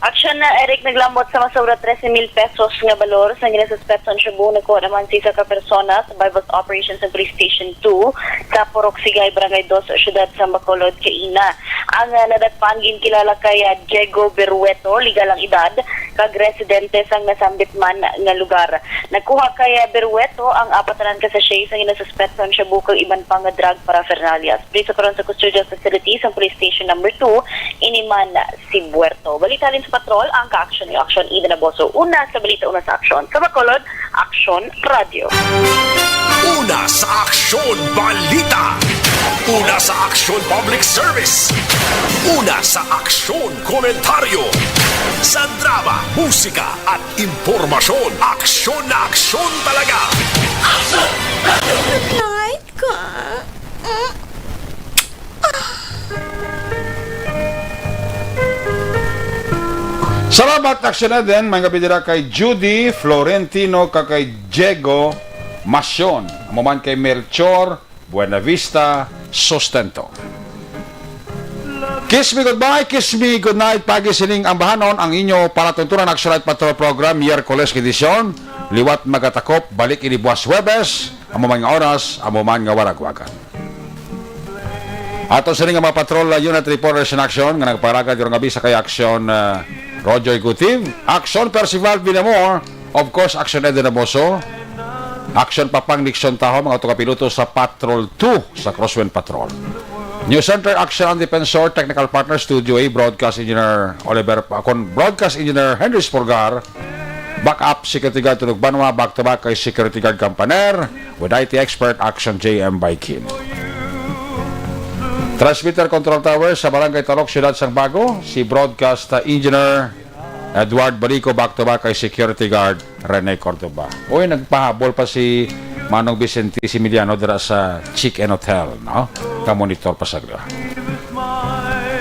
Action na, Eric, naglamot sa masura trese mil pesos nga balor sa ginasuspetso nga shabu. Nakuha naman sa isa ka persona sa buy-bust operation sa Police Station two sa Purok Sigay, Barangay Dos, Siyudad sa Bacolod, kaina. Ang, ah, nadakpan ginkilala kay, ah, Diego Berrueto, legal ang edad, kag residente sang nasambit man nga lugar. Nakuha kay, ah, Berrueto ang apat tanan ka sachet sang ginasuspetso nga shabu kag iban pa nga drug paraphernalia. Preso karon sa custodial facility sang Police Station number two, ini man si Buerto. Balita halin sa patrol, ang ka-aksyon ni Aksyon Eddie Naboso. Una sa balita, una sa aksyon. Sa Bacolod, Aksyon Radyo. Una sa aksyon, balita. Una sa aksyon, public service. Una sa aksyon, komentaryo. Sa drama, musika, at impormasyon, aksyon na aksyon talaga. Aksyon Radyo. Good night ka. Mm. Salamat, Action Eden. May gabi dira kay Judy Florentino kag kay Diego Masyon. Amo man kay Melchor Buenavista Sustento. Kiss me goodbye, kiss me good night. Pagi sining ambahanon ang inyo palatuntunan Action Night Patrol Program, Miyerkules nga edisyon. Liwat magatakop, balik ini buwas Huwebes, amo man nga oras, amo man nga waragwagan. Ato sini nga mga patrol, uh, unit reporters in action nga nagpalagad karong gabi sa kay Action, uh, Roger Gutiv, Action Percival Villamor, of course, Action Eddie Naboso, Action Papang Nixon Taho, mga autokapiloto sa Patrol two sa Crosswind Patrol. News Center, Action ang Defensor, Technical Partner, Studio A, Broadcast Engineer Oliver, uh, kon Broadcast Engineer Henry Spurgar, Backup Security Guard Tunog Banwa, back to back kay Security Guard Campaner, with I T expert Action J M Baikin. Transmitter Control Tower sa Barangay Talok, Siyudad sang Bago, si Broadcast, uh, Engineer Edward Balico, back to back kay Security Guard Rene Cordoba. Uy, nagpahabol pa si Manong Vicente Similiano dira sa Chicken Hotel, no? Ka-monitor pa sa gila.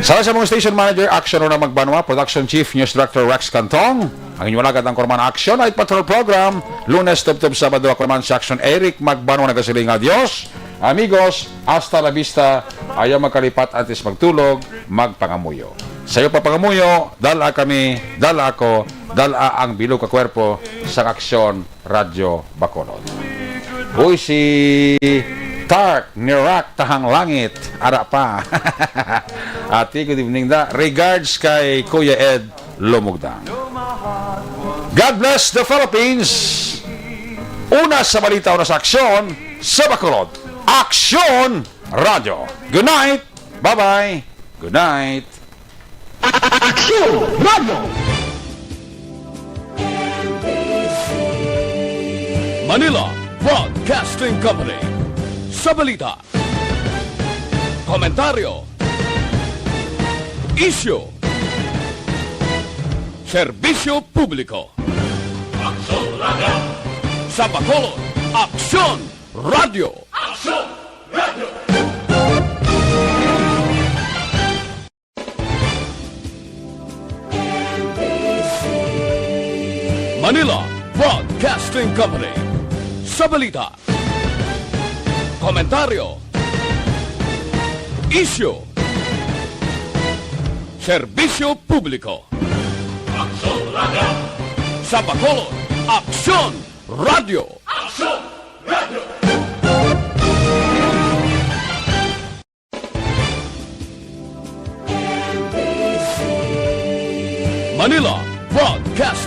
Sa, sa mga station manager, Action Ronald Magbanwa, production chief, news director Rex Cantong, ang inyong alagad ang Korman Action Night Patrol Program, Lunes tubtob Sabado. Ako naman si Action Eric Magbanwa, nagasiling nga, "Adios, amigos, hasta la vista." Ayaw magkalipat antes magtulog, magpangamuyo. Sayo pa pangamuyo, dala kami, dala ako, dala ang bilog ka kwerpo sa Aksyon Radyo Bacolod. Uy, si Tark ni Rock Tahang Langit, ara pa. Ate, good evening da. Regards kay Kuya Ed Lumugdang. God bless the Philippines. Una sa balita, una sa aksyon sa Bacolod. Aksyon Radyo. Good night. Bye-bye. Good night. Aksyon Radyo. Manila Broadcasting Company. Sa balita, komentaryo, isyu, serbisyo publiko. Aksyon Radyo. Sa Bacolod, Aksyon Radyo. Aksyon Radyo. Manila Broadcasting Company. Sa balita, komentaryo, isyu, serbisyo publiko. Aksyon Radyo. Sa Bacolod, Aksyon Radyo. Aksyon Radyo. Manila Broadcasting